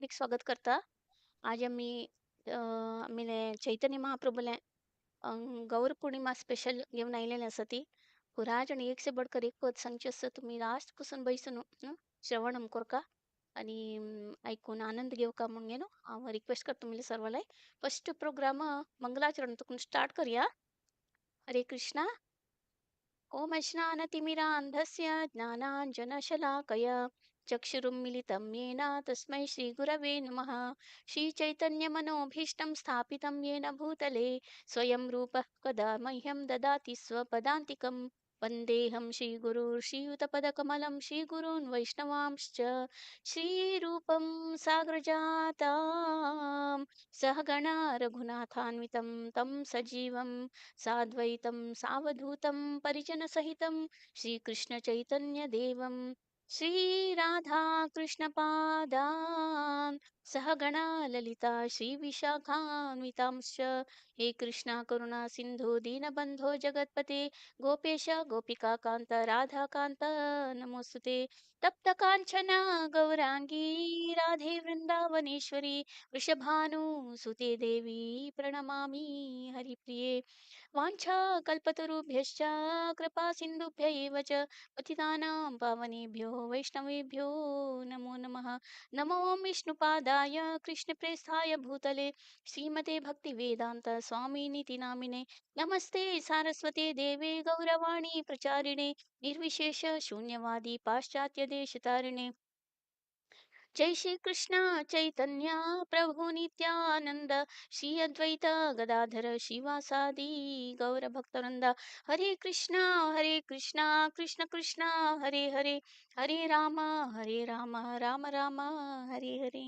हार्दिक स्वागत करता. आज आमी आमगेले चैतन्य महाप्रभूले गौर पूर्णिमा स्पेशल घेवन आयलेले आसा ती पुराय जाण एक से बडकर एक पद सांगची आसा. तुमी लास्ट पसून बैसून श्रवणम कोरका आनी आयकून आनंद घेवका म्हूण न्हू हांव रिक्वेस्ट करता तुमगे सर्वांक. फस्ट प्रोग्राम मंगलाचरण तुकून स्टार्ट करया. हरे कृष्णा. ओम अज्ञानतिमिरान्धस्य ज्ञानाञ्जनशलाकया चक्षुरुन्मीलितं येन तस्मै श्रीगुरवे नमः. श्रीचैतन्यमनोभीष्टं स्थापितं येन भूतले स्वयं रूपः कदा मह्यं ददाति स्वपदान्तिकं. वन्देऽहं श्रीगुरुः श्रीयुतपदकमलं श्रीगुरून् वैष्णवांश्च. श्रीरूपं साग्रजातां सहगणा रघुनाथान्वितं तं सजीवं साद्वैतं सावधूतं परिजनसहितं श्रीकृष्णचैतन्यदेवं. श्रीराधाकृष्णपादान् सहगणा ललिता श्रीविशाखान्वितांश्च. हे कृष्णा करुणा सिन्धो दीनबन्धो जगत्पते गोपेश गोपिकाकान्त राधाकान्त नमोऽस्तुते. तप्तकाञ्चना गौराङ्गी राधे वृन्दावनेश्वरी वृषभानुसुते देवी प्रणमामि हरिप्रिये. वाञ्छाकल्पतरुभ्यश्च कृपासिन्धुभ्य एव च पतितानां पावनेभ्यो वैष्णवेभ्यो नमो नमः. नमो विष्णुपादाय कृष्णप्रेष्ठाय भूतले श्रीमते भक्तिवेदान्त स्वामिनिति नामिने. नमस्ते सारस्वते देवे गौरवाणी प्रचारिणे निर्विशेष शून्यवादी पाश्चात्य देशतारिणे. जय श्री कृष्ण चैतन्य प्रभु नित्यानंद श्री अद्वैत गदाधर शिवासादी गौर भक्तवृंद. हरे कृष्णा कृष्ण कृष्ण हरे हरे, हरे राम राम राम हरे हरे.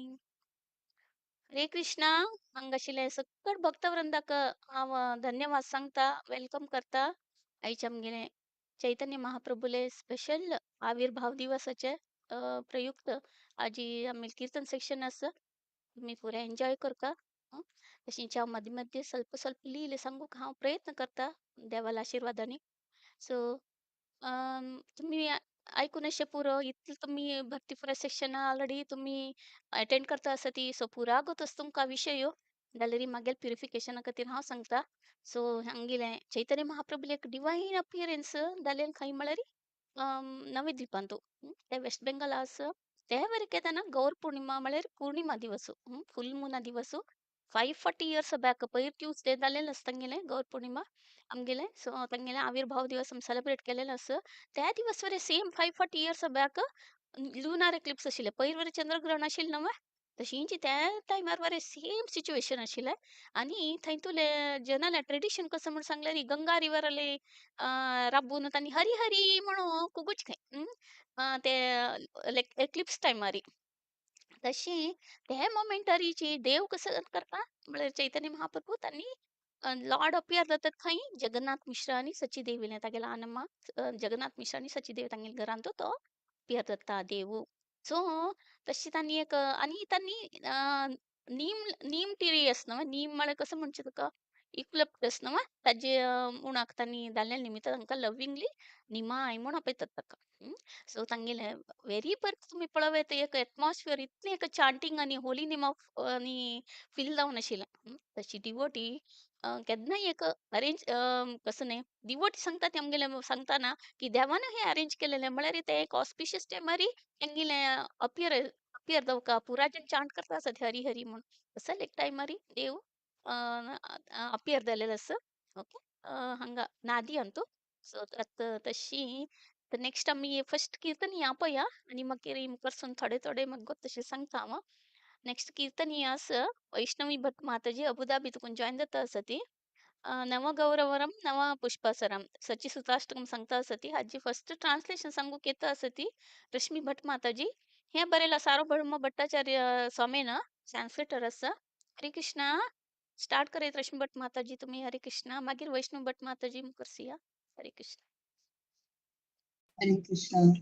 हरे कृष्णा. हांगा आशिल्ले सकट भक्तवृंदाक हांव धन्यवाद सांगता, welcome करता. आयचे आमगेले चैतन्य महाप्रभूले स्पेशल आविर्भाव दिवसाचे प्रयुक्त आजी आमी कीर्तन सेक्शन आसा. तुमी पुराय एन्जॉय करता. तशेंच हांव मदीं मदीं स्वल्प स्वल्प लिहिले सांगूंक हांव प्रयत्न करता देवाल्या आशिर्वादांनी. सो तुमी आयकून अशें पुरो इतलें तुमी भक्तीपुरा सेक्शना ऑलरेडी तुमी अटेंड करता आसा ती. सो पुरा गोत तुमकां विशय जाल्यार मागीर प्युरिफिकेशना खातीर हांव सांगता. सो हांगेलें चैतन्य महाप्रभूलें एक डिवायन अपियरन्स जालें खंय म्हळ्यार नवद्वीपांतू ते वेस्ट बेंगॉल आसा. ते वरकें तेन्ना गौर पूर्णिमा म्हळ्यार पूर्णिमा दिवस, फुल मुना दिवस 540 इयर्स बॅक पयर ट्यूजडे जालेलें आसा तांगेलें गौर पूर्णिमा आमगेलें. सो तांगेलें आविर्भाव दिवस आमी सेलेब्रेट केलेलो आसा. त्या दिवस वरे same 540 years back lunar eclipse आशिल्लें. पयर वरे चंद्रग्रहण आशिल्लें न्हू तशींच त्या टायमार वरे सेम सिच्युएशन आशिल्लें. आनी थंयतुले जनाले ट्रेडिशन कसो म्हूण सांगल्यार गंगा रिवराले राबून तांणी हरी हरी म्हणून कुगूच खंय ते एक्लिप्स टायमारी. तशी ते मोमेंटरीची देव कसो करता म्हळ्यार चैतन्य महाप्रभू तांणी लॉर्ड अपियर जातात खंय जगन्नाथ मिश्रा आनी सची देवीले तागेले आनमा जगन्नाथ मिश्रा आनी सची देवी तांगेल्या घरांत तो अपियर जाता देव. सो तशी तांणी एक आनी तांणी नीम नीम ट्री आसा न्हू, नीम म्हळ्यार कसो म्हणचें तुका इक्लप्टस न्हू ताजे उणाक तांणी जाल्ल्या निमित्त तांकां लविंगली निमाय म्हूण आपयतात ताका. सो तांगेलें व्हेरी बरें तुमी पळोवं येता एक एटमॉस्फियर इतलें एक चांटींग आनी होली नेम ऑफ आनी फील जावन आशिल्लें. तशी डिवोटी केन्नाय एक अरेंज कसो न्ही डिवोटी सांगता ती आमगेलें सांगतना की देवान हें अरेंज केलेलें म्हळ्यार तें एक ऑस्पिशियस टायमारी तांगेलें अपियर अपियर जावका पुरा जण चांट करता आसत हरी हरी म्हूण. असल एक टायमारी देव अपियर जालेलो आसा. ओके हांगा नादी अंतू. सो आतां तशी नेक्स्ट आमी फस्ट कीर्तन या पळया आनी मागीर मुखारसून थोडे थोडे मागीर तशें सांगता हांव. नेक्स्ट कीर्तन हें आसा वैष्णवी भट माताजी अबुधाबी तुकून जॉयन जाता आसा ती. नवगौरवरम नव पुष्पासरम सची सुताष्टकम सांगता आसा ती. हाजी फस्ट ट्रान्सलेशन सांगूंक येता आसा ती रश्मी भट माताजी. हें बरयलां सार्वभौम भट्टाचार्य स्वामीन, ट्रान्सलेटर आसा. हरे कृष्णा. स्टार्ट करयात रश्मी भट माताजी तुमी. हरे कृष्णा. मागीर वैष्णव भट माताजी मुखार. हरे कृष्ण. हरे कृष्ण.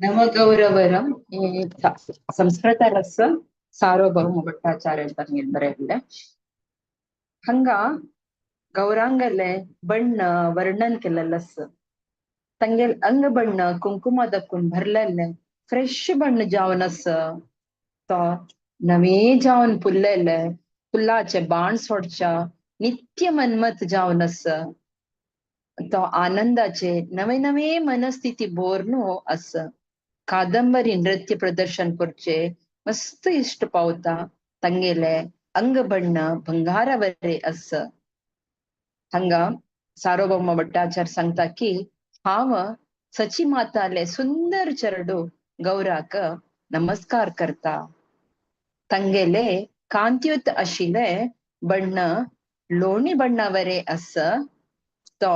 ನವಗೌರವರಂ ಸಂಸ್ಕೃತ ರಸ ಸಾರ್ವಭೌಮ ಭಟ್ಟಾಚಾರ್ಯ ಅಂತ ಬರೆಯಲ್ಲ. ಹಂಗ ಗೌರಾಂಗಲೆ ಬಣ್ಣ ವರ್ಣನ್ ಕೆಲಲಸ್ ತಂಗೆಲ್ ಅಂಗ ಬಣ್ಣ ಕುಂಕುಮ ದಕ್ಕುನ್ ಭರ್ಲಲ್ಲೆ ಫ್ರೆಶ್ ಬಣ್ಣ ಜಾವನಸ್. तो नवे जावन फुल्लेले फुलाचे बाण सोडच्या नित्य मन्मथ जावन आसा. तो आनंदाचे नवे नवे मनस्थिती भोरनु आसा. कादंबरी नृत्य प्रदर्शन करचे मस्त इश्ट पावता. ತಂಗೇಲೆ ಅಂಗಬಣ್ಣ ಬಂಗಾರವರೆ ಅಸ್ಸ. ಹಂಗ ಸಾರ್ವಭೌಮ ಭಟ್ಟಾಚಾರ್ಯ सांगता की हांव सची माताले सुंदर चरडू गौराक नमस्कार करता. ತಂಗೆಲೆ ಕಾಂತಿಯುत आशिल्ले बण्ण लोणी बण्णावरे आस. तो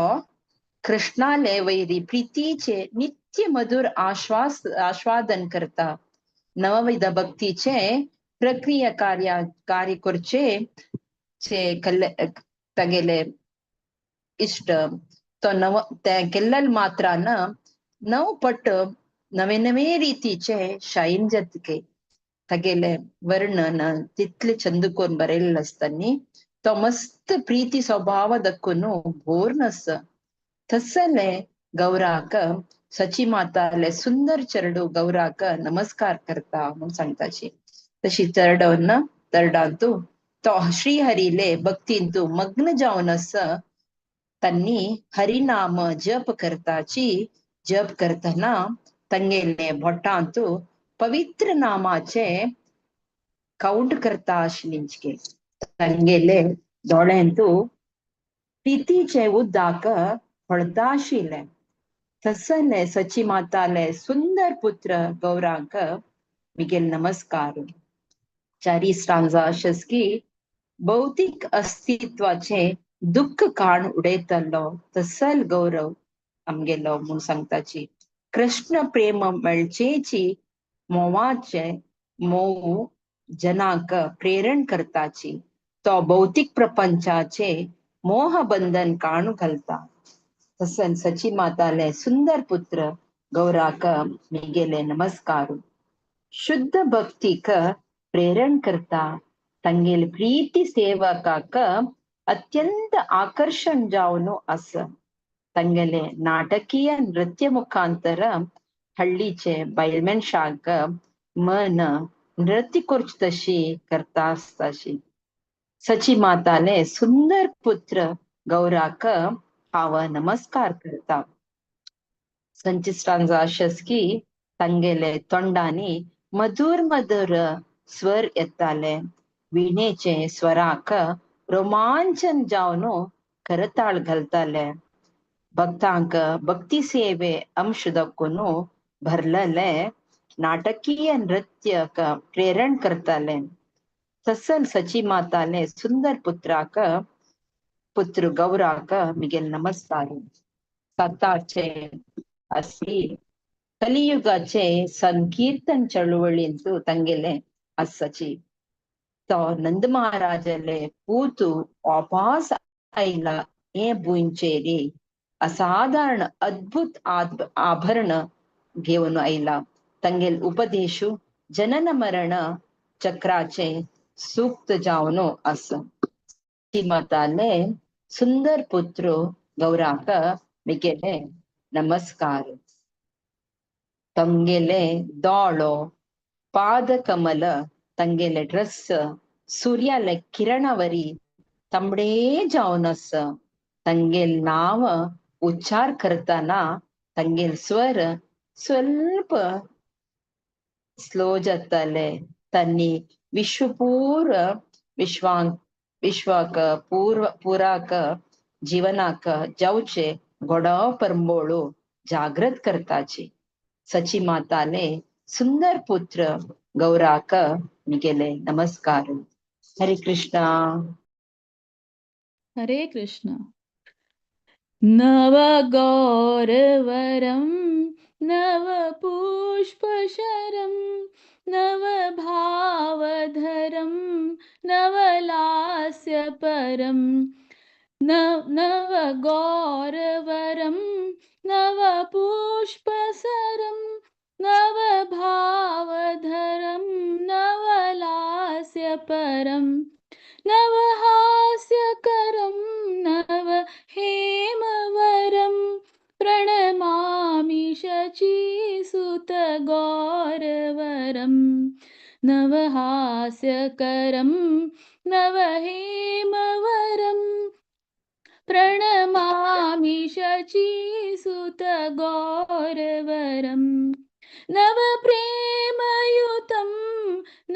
कृष्णाले वैरी प्रीतीचे नित्य मधुर आस्वादन करता. नवविध भक्तीचे प्रक्रिया कार्य कार्य करचे चे कल्ले तगेले इश्ट. तो नव ते केल्लल मात्रान नव पट नवे नवे रीतीचे शाईन जातके तगेले वर्णन तितले चंद करून बरयल्लें आसता न्ही. तो मस्त प्रीती स्वभाव दक्कून भोर आसा. तसले गौराक सची माताले सुंदर चरडू गौराक नमस्कार करता म्हूण सांगताची. तशी चरडवन तरडांतू तो श्रीहरीले भक्तींतू मग्न जावन आसा. तन्नी हरिनाम जप करताची. जप करतना तंगेले भोटांतू पवित्र नामाचे काउंट करता आशिल्ले. तंगेले दोळ्यांतू प्रीतीचे उद्दाक फळता आशिल्ले. तसले सची माताले सुंदर पुत्र गौरांक मिगेल नमस्कार. चारी स्टांजा अशेंच की भौतीक अस्तित्वाचे दुःख काण उडयतलो तसल गौरव आमगेलो म्हूण सांगताची. कृष्ण प्रेम मेळचेची मोवाचे मोव जनाक प्रेरण करताची. तो भौतीक प्रपंचाचे मोह बंधन काणू घालता. तसन सची माताले सुंदर पुत्र गौराक मिगेले नमस्कार. शुद्ध भक्तीक प्रेरण करता. ತಂಗೇಲ್ ಪ್ರೀತಿ ಸೇವಕಾಕ ಅತ್ಯಂತ ಆಕರ್ಷಣ ಜಾವನು ಅಸ. ತಂಗಲೆ ನಾಟಕೀಯ ನೃತ್ಯ ಮುಖಾಂತರ ಹಳ್ಳಿಚೆ ಬೈಲ್ಮೆನ್ಶಾಕ ಮನ ನೃತ್ಯ ಕೊರ್ಚ್ ತಶಿ करता आसताशी. सची माताले सुंदर पुत्र गौराक हांव नमस्कार करता. संचित स्टांजा अशेंच की तांगेले तोंडांनी मधुर मधुर स्वर येताले. वीणेचे स्वराक रोमांचन जावन करताळ घालताले. भक्तांक भक्ती सेवे अंश दक्कून भरलेले नाटकीय नृत्यक प्रेरण करताले. तसल सची माताले सुंदर पुत्राक पुत्र गौराक मिगेल नमस्कार. सताचे असी कलियुगाचे संकीर्तन चळवळींतु ತಂಗೆಲೆ ಅಸ್ಸಚಿ. तो नंद महाराजाले पूतु वापस आयला हे भुंयचेरी असाधारण अद्भुत आभरण घेवन आयला. ತಂಗೆಲ್ उपदेशु जनन मरण चक्राचे सूक्त जावन आसा. माताले सुंदर पुत्र गौराक मिगेले नमस्कार. ತಂಗೆಲೆ दोळो पादकमल ತಂಗೆಲೆ ಡ್ರೆಸ್ सूर्याले किरणावरी तांबडे जावन आसा. ತಂಗೆಲ್ नाव उच्चार करतना ತಂಗೆಲ್ स्वर ಸ್ವಲ್ಪ स्लो जाताले. तन्नी विश्वपूर विश्वांक विश्वाक पूर्व पुराक जीवनाक जावचे गोडो परंबोळू जागृत करताची. सची माताले सुंदर पुत्र गौराक मिगेले नमस्कार. हरे कृष्णा. हरे कृष्ण. नवगौरवरं नवपुष्पशरं नवभावधरं नवलास्यपरं नवगौरवरं नवपुष्पसरं नवभावधरं नवलास्यपरं नवहास्यकरं नवहेमवरं प्रणमामि शचीसुतगौरवरं। नवहास्यकरं नवहेमवरं प्रणमामि शचीसुतगौरवरं नवप्रेमयुतं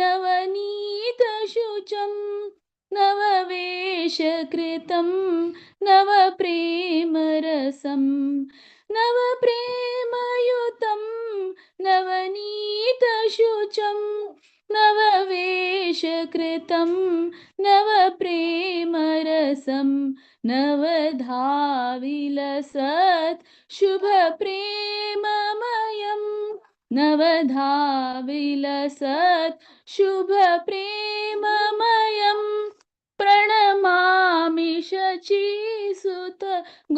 नवनीतशुचं नववेषकृतं नवप्रेमरसं नवप्रेमयुतं नवनीतशुचं नववेषकृतं नवप्रेमरसं नवधा विलसत् शुभप्रेममयं नवधा विलसत् शुभप्रेममयं प्रणमामि शचीसुत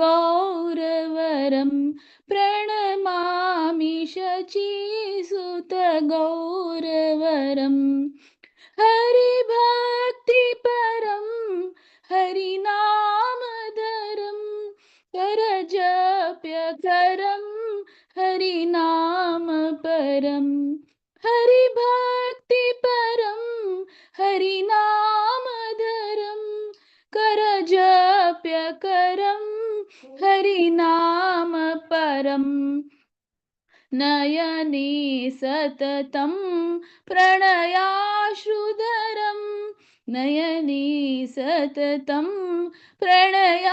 गौरवरं प्रणमामि शचीसुत गौरवरं हरिभक्तिपरं हरिनामधरं करजप्यकरं हरिनामपरं हरिभक्तिपरं हरिनामधरं करजप्यकरं हरिनामपरं नयने सततं प्रणयाश्रुधरं नयने सततं प्रणयाश्रुधरं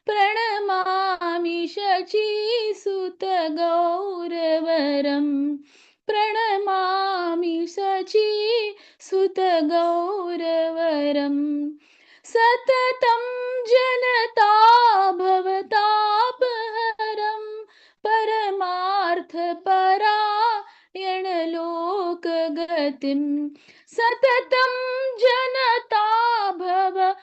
प्रणमामि शचीसुत गौरवरं प्रणमामि शचीसुत गौरवरं सततं जनता भवतापहरं परमार्थपरायण लोकगतिं सततं जनता भवतापहरं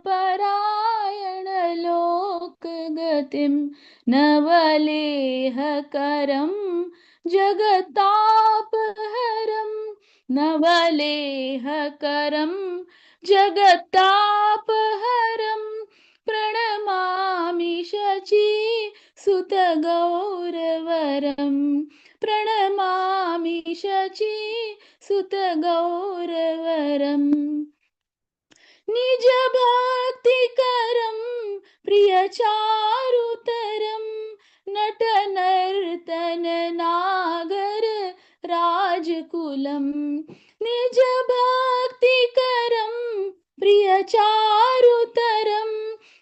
परमार्थपरायण लोकगतिं नवलेहकरं जगतापहरं नवलेहकरं जगतापहरं प्रणमामि शची सुत गौरवरं प्रणमामि शची सुत गौरवरं निज भक्तिकरं प्रियचारुतरं नटनर्तन नागर राजकुलं निज भक्तिकरं प्रियचारुतरं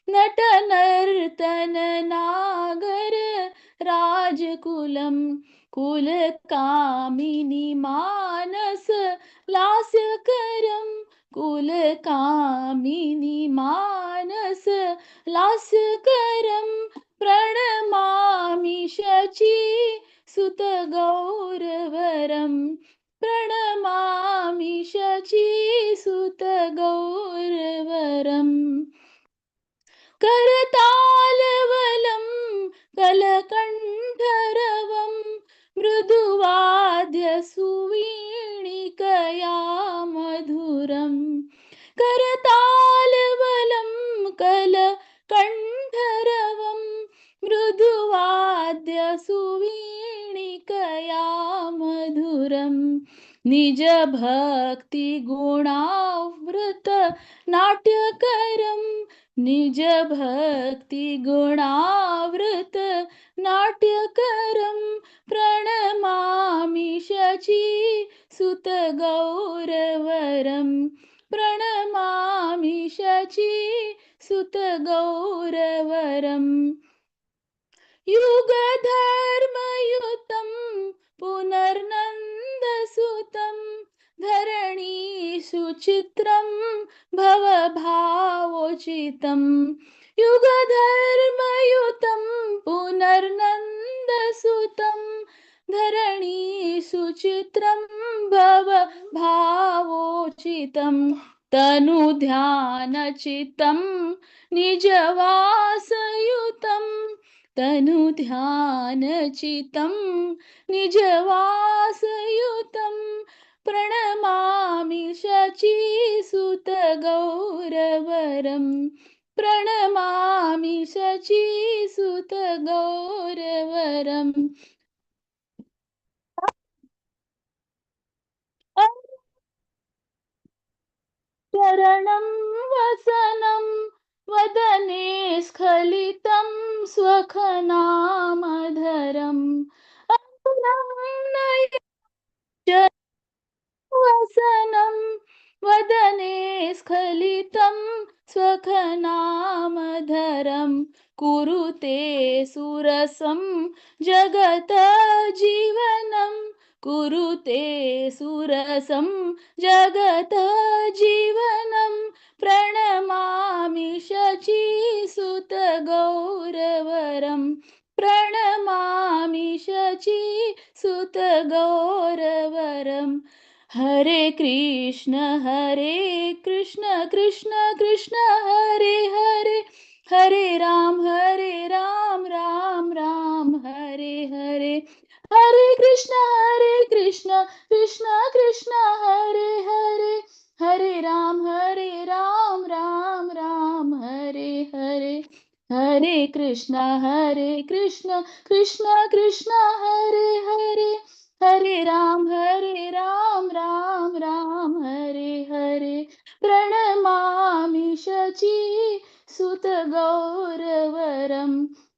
नटनर्तन नागर राजकुलं कुलकामिनी मानस लास्यकरं कुलकामिनी मानस लास्यकरं प्रणमामि शची सुत गौरवरं प्रणमामि शची सुत गौरवरं करतालवलं कलकण्ठरवं मृदुवाद्य सुवीणिकया मधुरं करतालवलं कलकण्ठरवं मृदुवाद्य सुवीणिकया मधुरं निज भक्ति गुणावृत नाट्यकरं निज भक्ति गुणावृत नाट्यकरं प्रणमामि शची सुत गौरवरं प्रणमामि शची सुत गौरवरं युगधर्मयुतं पुनर्नन्दसुतं धरणी सुचित्रं भवभावोचितं युगधर्मयुतं पुनर्नन्दसुतं धरणी सुचित्रं भवभावोचितं तनुध्यानचितं निजवासयुतं तनुध्यानचितं निजवासयुतं प्रणमामि शचीसुत गौरवरं प्रणमामि शचीसुत गौरवरम्। चरणं वसनं वदने स्खलितं स्वखनामधरम्। वसनं वदने स्खलितं स्वखनामधरं। कुरुते सुरसं जगत जीवनं, कुरुते सुरसं जगत जीवनं। प्रणमामि शचीसुत गौरवरं, प्रणमामि शचीसुत गौरवरं। हरे कृष्ण कृष्ण कृष्ण हरे हरे, हरे राम राम राम हरे हरे। हरे कृष्ण कृष्ण कृष्ण हरे हरे, हरे राम राम राम हरे हरे। हरे कृष्ण कृष्ण कृष्ण हरे हरे, हरे राम राम राम हरे हरे। प्रणमामि शचीसुत गौरवरं,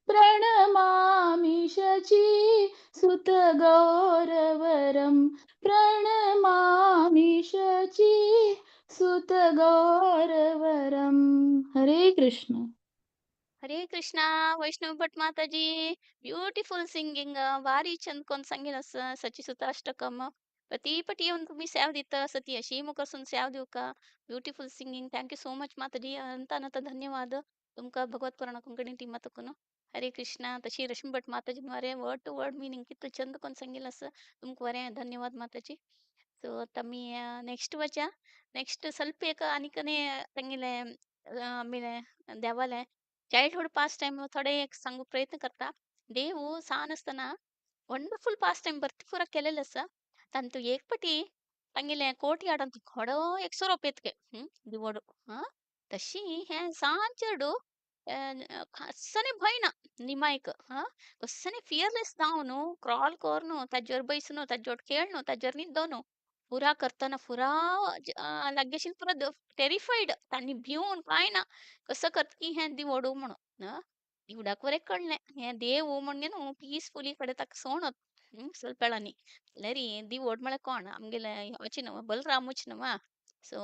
प्रणमामि शचीसुत गौरवरं, प्रणमामि शचीसुत गौरवरं। हरे कृष्ण। हरे कृष्णा वैष्णव भट माताजी, ब्युटिफुल सिंगिंग. भारी छंद कोण सांगेल असं सचीसुत अष्टकम. प्रति येवन तुम्ही सेव दिता सती अशी मुखारसून सेव दिवका. Beautiful singing. Thank you so much Mataji. अनंत अनंत धन्यवाद तुमकां भगवत पुराण कोंकणी टीमा तकून. हरे कृष्णा. तशी रश्मी भट माताजी बरें वर्ड टू वर्ड मिनींग कितलो चंद कोण सांगेल असं तुमकां बरें धन्यवाद माताजी. सो आतां आमी नेक्स्ट वच्या. नेक्स्ट ಸ್ವಲ್ಪ एक आनीकने तांगेलें आमगेलें देवालें चाइल्डहुड पास टायम थोडे एक सांगू प्रयत्न करता. देव सान आसतना वंडरफुल पास टायम भरती पुरा केलेलें आसा. तांतू एक पटी तांगेलें कोर्ट यार्डांत घोडो एक सोरोप येतके दिवोडो. आं तशी हें सान चेडूं कसलें भंय ना निमायक. आं कसलें फियरलेस जावन क्रॉल करून ताजेर बैसून ताजेर खेळ्ळो ताजेर न्हिदोन पुरा करतना पुरा लागेशीन पुरा टेरिफायड तांणी भिवन कांय ना कसो करता की हें दिवोडू म्हणून. आं दिवडाक बरें कळ्ळें हें देव म्हणजे न्हू पिसफुली कडेन ताका सोणत ಸ್ವಲ್ಪ वेळांनी. जाल्यार दिवोड म्हळ्यार कोण आमगेलें हेची न्हू बलरामूच न्हू. So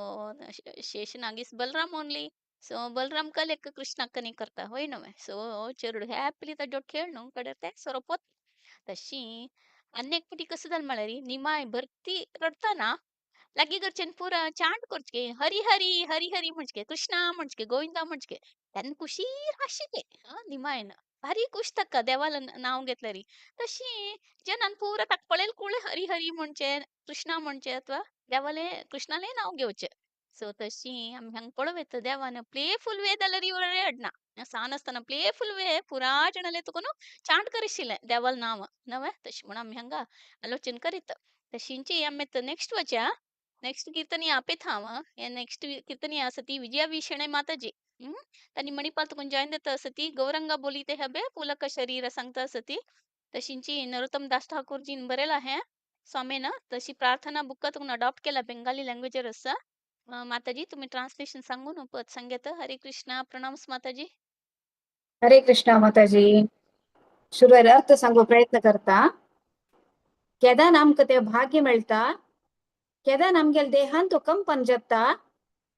Sheshnag is Balaram only. So Balaram कलेक कृष्णाक कनेक्ट करता हय न्हय. सो चेडूं हॅपिली ताजो खेळ न्हू कडेन तें सोरोप. तशी आनी एक फावटी कसो जालें म्हळ्यार निमाय भरती रडटना लागीं घरच्यान पुरा चांट करचें हरी हरी हरी हरी म्हणचें, कृष्णा म्हणचें, गोविंदा म्हणचें. तेन्ना कुशीर हांशिल्लें आं निमायन भारी खूश ताका देवालें नांव घेतल्यार. तशी जनान पुरा ताका पळयले कुळे हरी हरी म्हणचें, कृष्णा म्हणचें अथवा देवालें कृष्णालें नांव घेवचें. सो तशी आमी हांगा पळोवं येता देवान प्लेफूल वे जाल्यार रडना. सान आसतना प्लेफूल वे पुरा जाणाले तुका न्हू चांट करिशिल्लें देवालें नांव नवें. तशें म्हूण आमी हांगा आलोचन करीत. तशींची आमी आतां नेक्स्ट वचया. नेक्स्ट कीर्तनी आपे हांव. हें नेक्स्ट कीर्तनी आसा ती विजया शणै माताजी. तांणी मणिपाल तुका जॉयन जाता आसा ती गौरंगा बोलिते हबे पुलक शरीर सांगता आसा ती. तशींची नरोत्तम दास ठाकूरजीन बरयलां हें स्वामीन. तशी प्रार्थना बुका तुका अडॉप्ट केला बेंगाली लँग्वेजीर आसा. माताजी तुम्ही ट्रान्सलेशन सांगू न्हू पद सांगेत. हरे कृष्णा. प्रणाम माताजी. हरे कृष्णा माताजी. सुरवात अर्थ सांगू प्रयत्न करता. केदान आमकां तें भाग्य मेळटा, केदान आमगेले देहान तो कंपन जाता,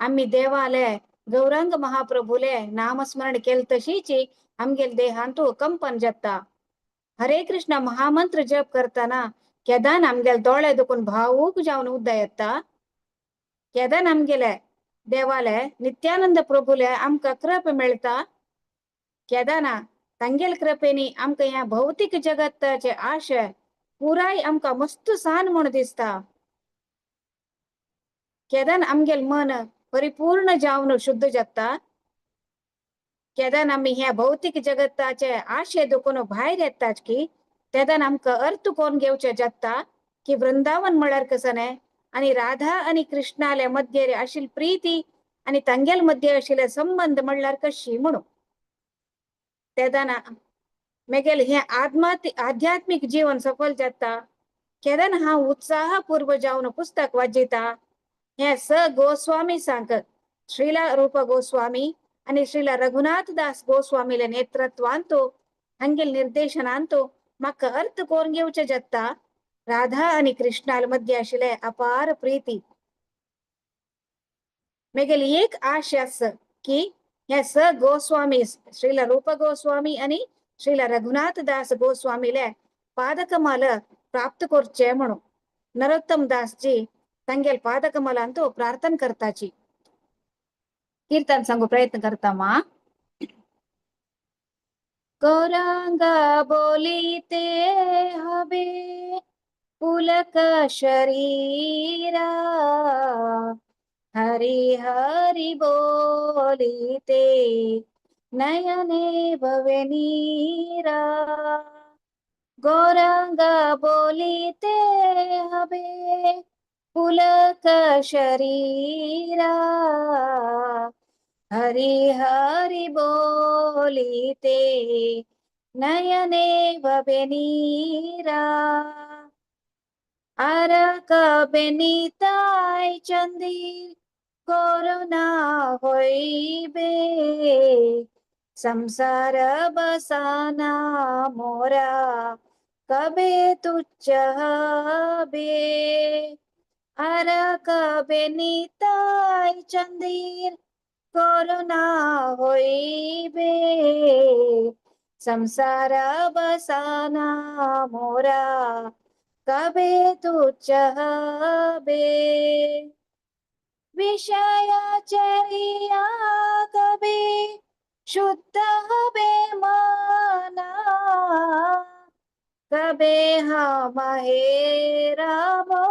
आमी देवाले गौरांग महाप्रभुले नामस्मरण केले तशीच आमगेले देहान तो कंपन जाता. हरे कृष्ण महामंत्र जप करताना केदान आमगेले दोळे दुखून भावूक जावन उद्दा येता. केदान आमगेले देवाले नित्यानंद प्रभुले आमकां कृप मेळटा. केदाना तांगेले कृपेनी आमकां ह्या भौतीक जगताचे आशय पुराय आमकां मस्त सान म्हूण दिसता. केदान आमगेले मन परिपूर्ण जावन शुद्ध जाता. केदान आमी ह्या भौतीक जगताचे आशे दुखून भायर येतात की तेदान आमकां अर्थ कोण घेवचे जाता की वृंदावन म्हळ्यार कसं न्हय आनी राधा आनी कृष्णाले मध्येर आशिल्ली प्रीती आनी तांगेल मध्य आशिल्ले संबंद म्हणल्यार कशी म्हणून. तेदना मेगेल हें आध्यात्मीक जीवन सफल जाता. केदना हांव उत्साहपूर्व जावन पुस्तक वाचिता. हें स गोस्वामी सांग श्रीला रूप गोस्वामी आनी श्रीला रघुनाथ दास गोस्वामीले नेतृत्वांतु हांगेल निर्देशनांतु म्हाका अर्थ कोरून घेवचें जाता राधा आनी कृष्णाल मध्य आशिल्ले अपार प्रीती. मेगेली एक आशा आसा की हे स गोस्वामी श्रीला रूप गोस्वामी आनी श्रीला रघुनाथ दास गोस्वामीले पादकमल प्राप्त करचे म्हणून नरोत्तम दासजी तांगेल पादकमलांतु प्रार्थना करताची. कीर्तन सांगू प्रयत्न करता मा. गौरांगा बोलिते हवे पुलक शरीरा, हरि हरि बोलिते नयने भवे नीरा. गौरांगा बोलिते हवे पुलक शरीरा, हरि हरि बोलिते नयने भवे नीरा. आर कबे निताय चंदीर करुणा होइबे, संसार बसाना मोरा कबे तुच्छ हबे. आर कबे निताय चंदीर करुणा होइबे, संसार बसाना मोरा कबे तुच्छ हबे. विषयाचरिया कबे शुद्ध हबे माना, कबे हम हे रामो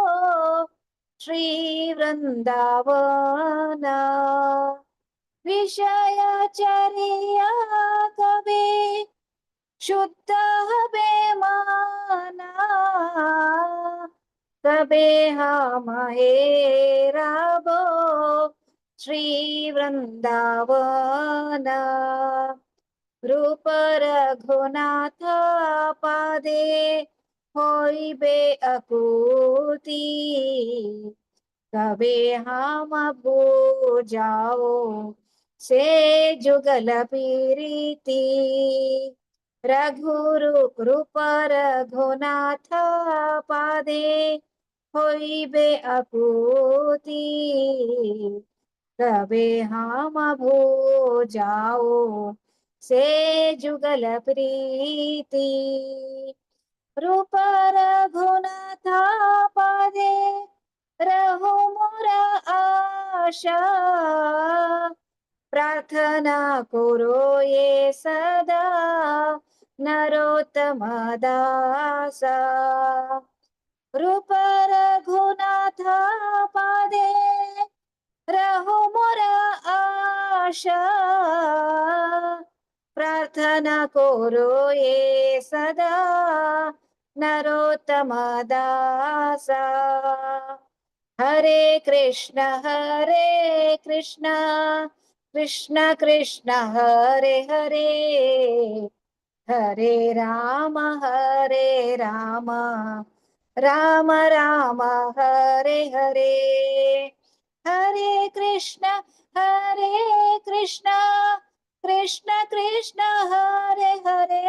श्री वृंदावन. विषयाचरिया कबे शुद्ध हबे माना, कबे हम हे रामो श्री वृंदावन. रूप रघुनाथ पादे होइबे अकूती, कबे हम जाओ से जुगल पीरीति. रघुरु रूप रघुनाथ पादे होइबे अकूती, कबे हम जाओ से जुगल प्रीति. रूप रघुनाथ पादे रहो मोरा आशा, प्रार्थना करो ये सदा नरोत्तम दासा. रूप रघुनाथ पादे रहो मोरा आशा, प्रार्थना करो ये सदा नरोत्तम दासा. हरे कृष्ण कृष्ण कृष्ण हरे हरे, हरे राम राम राम हरे हरे. हरे कृष्ण कृष्ण कृष्ण हरे हरे,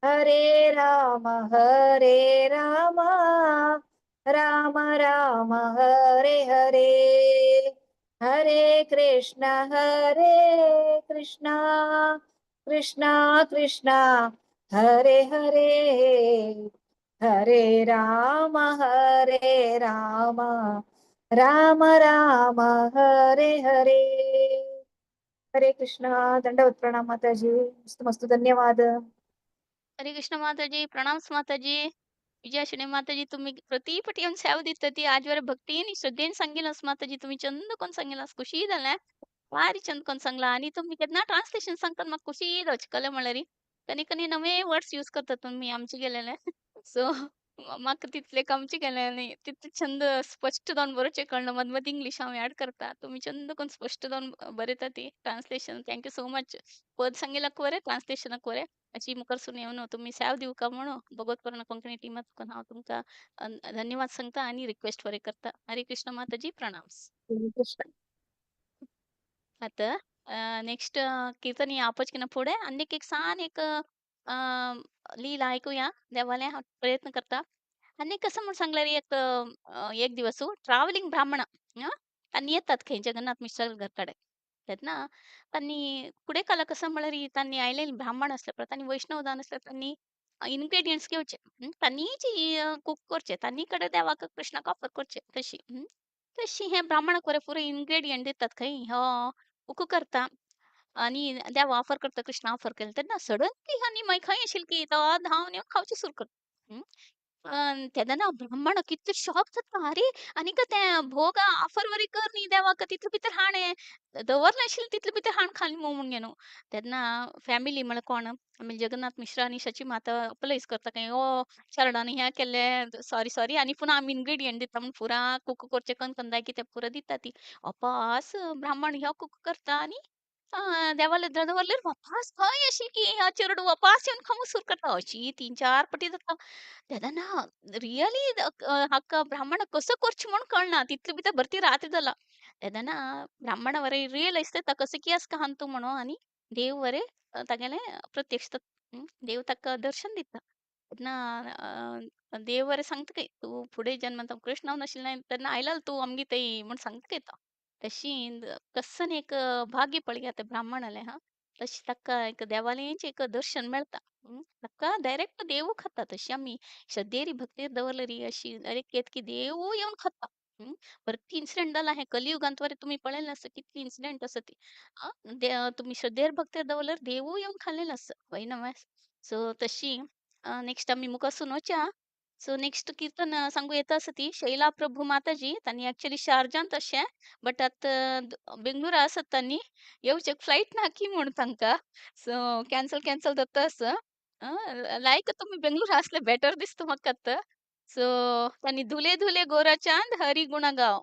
हरे राम राम राम हरे हरे. हरे कृष्ण कृष्ण कृष्ण हरे हरे, हरे राम राम राम हरे हरे. हरे कृष्ण. दंडवत प्रणाम माताजी. मस्त मस्त धन्यवाद. हरे कृष्ण माताजी. प्रणाम माताजी. विजयाशिनी माताजी, तुम्ही प्रतिपट येवन सेवा दिता ती आजवर भक्तीन श्रद्धेन सांगिलास माताजी. तुम्ही चंद कोण सांगिलास खुशी जालें, भारी चंद कोण सांगला. आनी तुम्ही केन्ना ट्रान्सलेशन सांगतात म्हाका खुशी जावची कळ्ळें म्हणल्यार कनी कनी नवे वर्ड्स यूज करतात तुम्ही आमचे गेलेले. सो म्हाका तितलें कामचें केलें न्ही. तितले छंद स्पश्ट जावन बरोवचें कळना. मदीं मदीं इंग्लीश हांव ऍड करता. तुमी चंद करून स्पश्ट जावन बरयता ती translation. Thank you so much. पद सांगिलाक बरें, ट्रान्सलेशनाक बरें. अशी मुखारसून येवन तुमी सेव दिवका म्हणून भगवत कोंकणी टिमाक हांव तुमकां धन्यवाद सांगता आनी रिक्वेस्ट बरें करता. हरे कृष्ण माताजी, प्रणाम. कृष्ण. आतां नेक्स्ट कीर्तन आपचकिना फुडें आनीक एक सान एक लीला ऐकूया. देवालें हांव प्रयत्न करता. आनी कसं म्हूण सांगल्यार एक एक दिवस ट्रॅव्हलिंग ब्राह्मण तांणी येतात खंय जगन्नाथ मिश्रा घरकडे. तेन्ना तांणी फुडें काला कसं म्हळ्यार तांणी आयलेले ब्राह्मण आसले पळय, तांणी वैष्णव जावन आसले, तांणी इन्ग्रेडियंट्स घेवचे, तांणी कुक करचे, तांणी कडे देवाक कृष्णाक ऑफर करचे तशी. तशी हे ब्राह्मणाक बरें पुरो इन्ग्रेडियंट दितात खंय हो कुक करता आनी देव ऑफर करता, कृष्णा ऑफर केलें तेन्ना सडनली आनी मागीर खंय आशिल्ली की तो धांवन येवन खावचें सुरू करता. तेन्ना ब्राह्मण कितले शॉक जाता, अरे आनी तें भोग ऑफर वरी कर न्ही देवाक, तितले भितर हाणें दवरलें आशिल्लें तितले भितर हाण खाली म्हणून न्हू. तेन्ना फॅमिली म्हळ्यार कोण आमी जगन्नाथ मिश्रा आनी शची माता अपोलायज करता खंय, ओ चरणांनी हें केल्लें, सॉरी सॉरी, आनी पुन्हा आमी इन्ग्रेडियंट दिता म्हूण पुरा कुक करचें कन्न जाय कितें पुरो दिता ती. अपास ब्राह्मण ह्यो कुक करता आनी देवाले दवरलें वापास खंय अशी की ह्या चेरडूं वापास येवन खावंक सुरू करता. अशी 3-4 पटी जाता. तेन्ना रियली हाका ब्राह्मणाक कसो करचें म्हूण कळना. तितले भितर भरती रात जाला. तेन्ना ब्राह्मणा वरी रियलायज जाता कसो की आसा कहान तूं म्हणून आनी देव वरे तागेलें प्रत्यक्ष देव ताका दर्शन दिता. तेन्ना देव वरे सांगता काय तूं फुडें जन्मांत कृष्ण नाशिल्लें तेन्ना आयला तूं आमगे थंय म्हूण सांगता काय तो. तशी कसन एक भाग्य पळया त्या ब्राह्मणालें हां. तशें ताका एक देवालेंच एक दर्शन मेळटा. ताका डायरेक्ट देवू खाता. तशी आमी श्रद्धेरी भक्तीर दवरलें री अशी डायरेक्ट येत की देवू येवन खाता. परत इन्सिडंट जाला हें कलियुगांत वरी तुमी पळयलें आसा कितली इन्सिडंट आसा ती. तुमी श्रद्धेर भक्तीर दवरल्यार देवू येवन खाल्लेलें आसा. हय न्हय? सो तशी नेक्स्ट आमी मुखार वचया. सो नेक्स्ट कीर्तन सांगू येता आसा ती शैला प्रभू माताजी. तांणी एक्चुअली शारजांत अशें बट आतां बेंगळुरा आसात तांणी. येवचें फ्लायट ना की म्हूण तांकां. सो कॅन्सल कॅन्सल जाता आसा. लायक तुमी बेंगळुरा आसले बेटर दिसता म्हाका आतां. सो तांणी धुले धुले गोराचांद हरी गुण गाव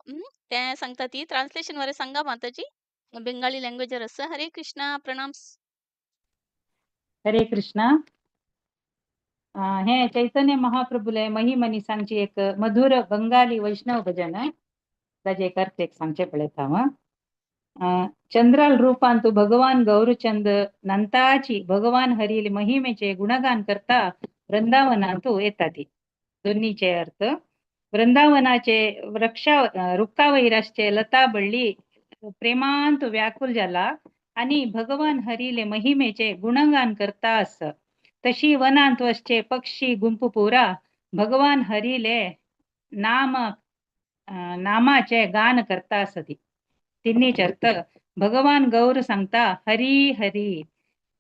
तें सांगता ती. ट्रान्सलेशन वरे सांगा माताजी. बेंगाली लँग्वेजार आसा. हरे कृष्णा, प्रणाम. हरे कृष्णा. हे चैतन्य महाप्रभुले महिमनी सांगची एक मधुर बंगाली वैष्णव भजन. ताजे एक अर्थ एक सांगचे पळयता हांव. चंद्राल रूपांतु भगवान गौरचंद नंताची भगवान हरील महिमेचे गुणगान करता वृंदावनांतु येता ती. दोन्हीचे अर्थ, वृंदावनाचे वृक्षा रुक्कावैर आसचे लता बळ्ळी प्रेमांत व्याकुल जाला आणि भगवान हरीले महिमेचे गुणगान करता आस. तशी वनांत वसचे पक्षी गुंपू पुरा भगवान हरीले नाम नामाचे गान करता आसती. तिन्हीच अर्थ, भगवान गौर सांगता हरी हरी.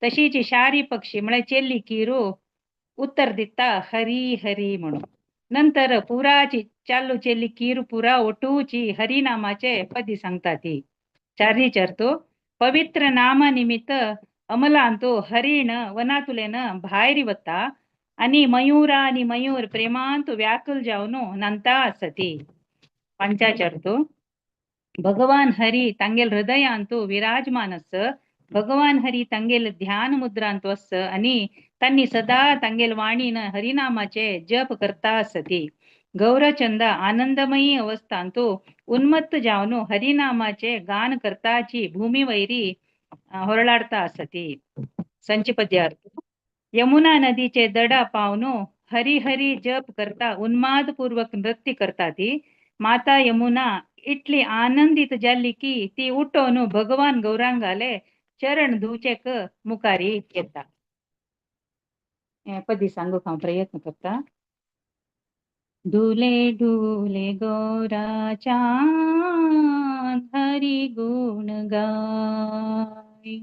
तशीच शारी पक्षी म्हळ्यार चेल्ली किरू उत्तर दिता हरी हरी म्हणून. नंतर पुराची चालू चेल्ली कीर पुरा ओटूची हरिनामाचे पदी सांगता ती. चारीच अर्थ, पवित्र नामा निमित्त अमलांतु हरिण वनातुलेन भायर वता आणि मयूरा आणि मयूर प्रेमांत व्याकुल जावन नंता आसती. पंचाच अर्थ, भगवान हरी तांगेल हृदयांतु विराजमान आस. भगवान हरी तांगेल ध्यान मुद्रांतु आस आणि तांणी सदा तांगेल वाणीन हरिनामाचे जप करता आसती. गौरचंद आनंदमयी अवस्थांतु उन्मत्त जावन हरिनामाचे गान करताची भूमी वैरी होरळाडता आसती. संचिपद्यार्थ, यमुना नदीचे दडा पावनो हरी हरी जप करता उन्माद पूर्वक नृत्य करता ती. माता यमुना इतली आनंदित जाल्ली की ती उठोवन भगवान गौरांगाले चरण धुवचेक मुखारी येता. पदी सांगूक हांव प्रयत्न करता. डुले डुले गौरा चांद हरी गुण गाय.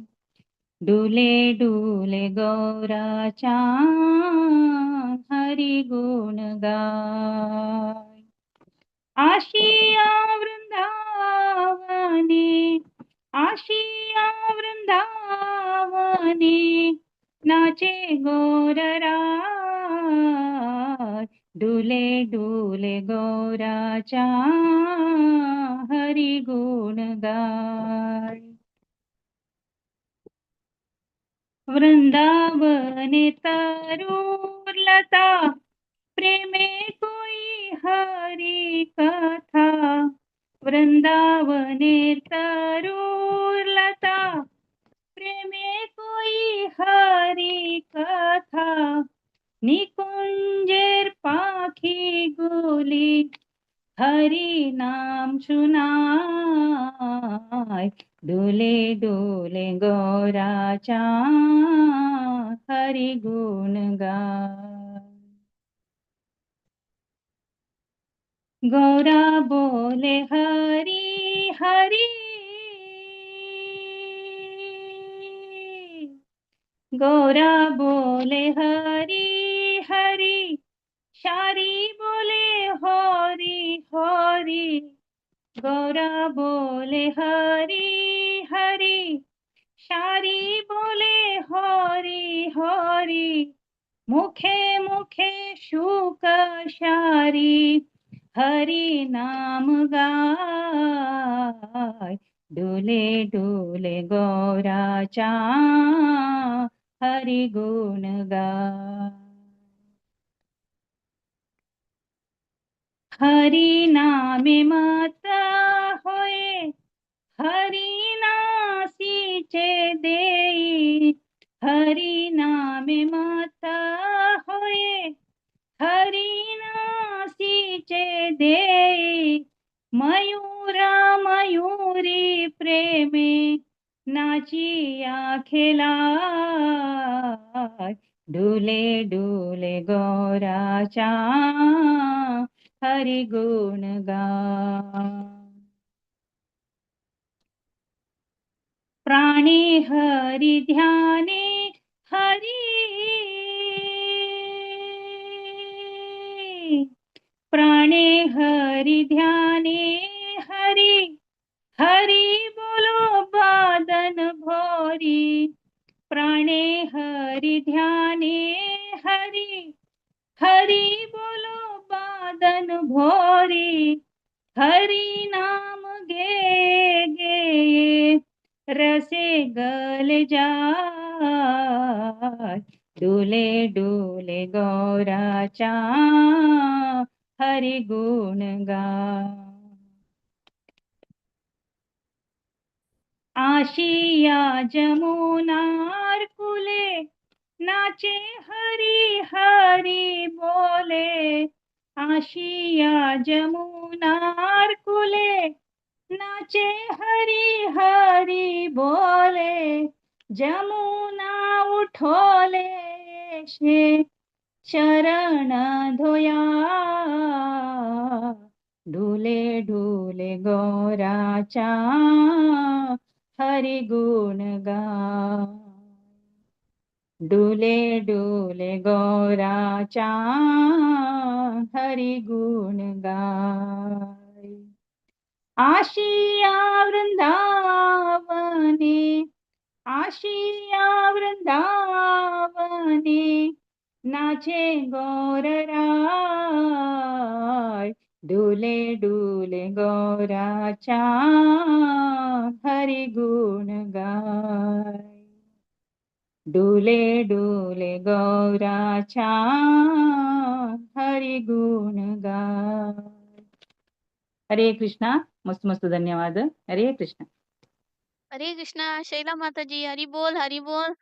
डुले डुले गौरा चांद हरी गुण गाय. आशिया वृंदावने, आशिया वृंदावने नाचे गोरराय. डुले डुले गौराचा हरी गुण गाय. वृंदावने तरुलता प्रेमे कोई हरी कथा. वृंदावने तरुलता प्रेमे कोई हरी कथा. निकुंजेर पाखी गुली हरी नाम सुनाय. डुले डुले गौराचा हरी गुण गाय. गौरा बोले हरी हरी, गौरा बोले हरी हरी, शारी बोले हरी हरी. गौरा बोले हरी हरी, शारी बोले हरी हरी. मुखे मुखे शुक शारी हरी नाम गाय. डुले डुले गौराचा हरी गुण गाय. हरी नामे मत होय हरी नासीचे देई. हरी नामे मत होय हरी नासीचे देई. मयूरा मयूरी प्रेमे नाचिया खेलाय. डुले डुले गौराचा हरी गुण गाय. प्राणे हरी ध्याने हरी, प्राणे हरी ध्याने हरी. हरी बोलो बादन भोरी. प्राणे हरी ध्याने हरी, हरी बोलो बादन भोरी. हरी नाम घे गे रसे गल जाय. डुले डुले गौराचा हरी गुण गाय. आशिया जमुनार कुले नाचे हरी हरी बोले. आशिया जमुनार कुले नाचे हरी हरी बोले. जमुना उठोले शे शरण धोया. डुले डुले गौराचा हरी गुण गाय. डुले डुले गौराचा हरी गुण गाय. आशिया वृंदावने, आशिया वृंदावने नाचे गौर राय. डुले डुले गौराचा हरी गुण गाय. डुले डुले गौराचा हरी गुण गाय. हरे कृष्णा. मस्त मस्त धन्यवाद. हरे कृष्णा. हरे कृष्णा शैला माताजी, हरी बोल, हरी बोल.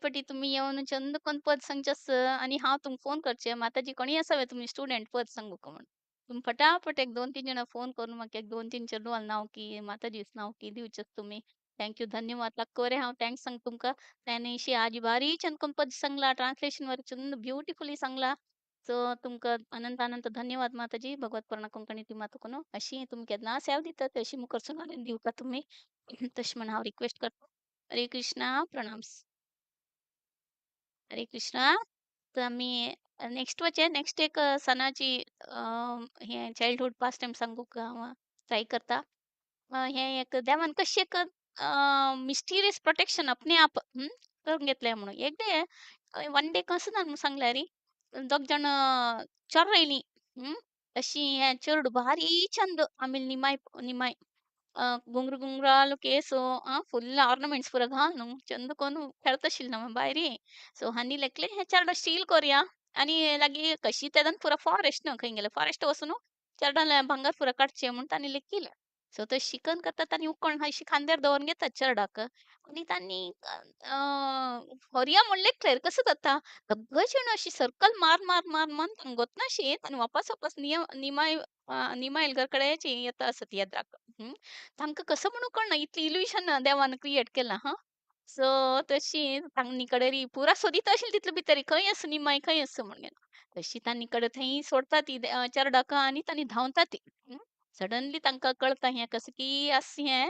पटी तुम्ही येवन चंद कोन पद सांगचस आणि हांव तुमकां फोन करचे माताजी कोणी आसा तुमी स्टुडंट पद सांगू का म्हणून. तुमी फटाफट एक 2-3 जणां फोन करून म्हाका एक 2-3 चेडवां नांव की माताजीच नांव की दिवचेच तुमी. Thank you, धन्यवाद. लाख बरें हांव thanks सांग तुमकां. ताणें आज बारी चंद कोन पद सांगला, ट्रान्सलेशन वर चंद ब्युटिफुली सांगला. सो तुमकां अनंत अनंत धन्यवाद माताजी. भगवत पूर्ण कोंकणी टिमा तुका अशी तुमी केन्ना सेवा दितात अशी मुखार सुनान दिवका तुमी. तशें म्हण हांव रिक्वेस्ट करता. हरे कृष्णा, प्रणाम. हरे कृष्णा. तर आमी नेक्स्ट वचे नेक्स्ट एक सणाची हे चाइल्डहुड पास्ट टाइम सांगूक हांव ट्राय करता. हे एक देवान कशें एक मिस्टिरियस प्रोटेक्शन अपने आप करून घेतलें म्हणून. एक डे वन डे कसो जालें म्हूण सांगल्यार दोग जाण चोरायलीं. अशी हें चेडूं भारी चंद आमेल निमाय निमाय गुंगरू गुंगरालो केसो फुल ऑर्नामेंट्स पुरा घालून चंद कोन्न खेळता आशिल्लो भायरी. सो हांणी लेखलें हें चेडो स्टील कोरया आनी लागीं कशी तेदन पुरा फॉरेस्ट न्हू खंय गेलें फॉरेस्ट वचून चेरडालें भांगर पुरा काडचें म्हूण तांणी लेखिलें. सो तो शिकन करता तांणी उकण अशी खांद्यार दवरून घेतात चेरडाक आनी तांणी व्हरया म्हूण लेखलें कसो जाता सगळे जाण अशी सर्कल मार मार मार मार गोतनाशी आनी वापस वापस नियम निमाय निमायल घर कडेन येता आसत येद्राक. तांकां कसो म्हणून कळना इतली इल्युशन देवान क्रिएट केलां हां. सो तशी तांणी कडेन पुरा सोदीत आशिल्ली तितले भितर खंय आसा निमाय खंय आसा म्हणून. तशी तांणी कडेन थंय सोडटा ती चेरडाक आनी तांणी धांवता ती. सडनली तांकां कळटा हें कसं की आस हें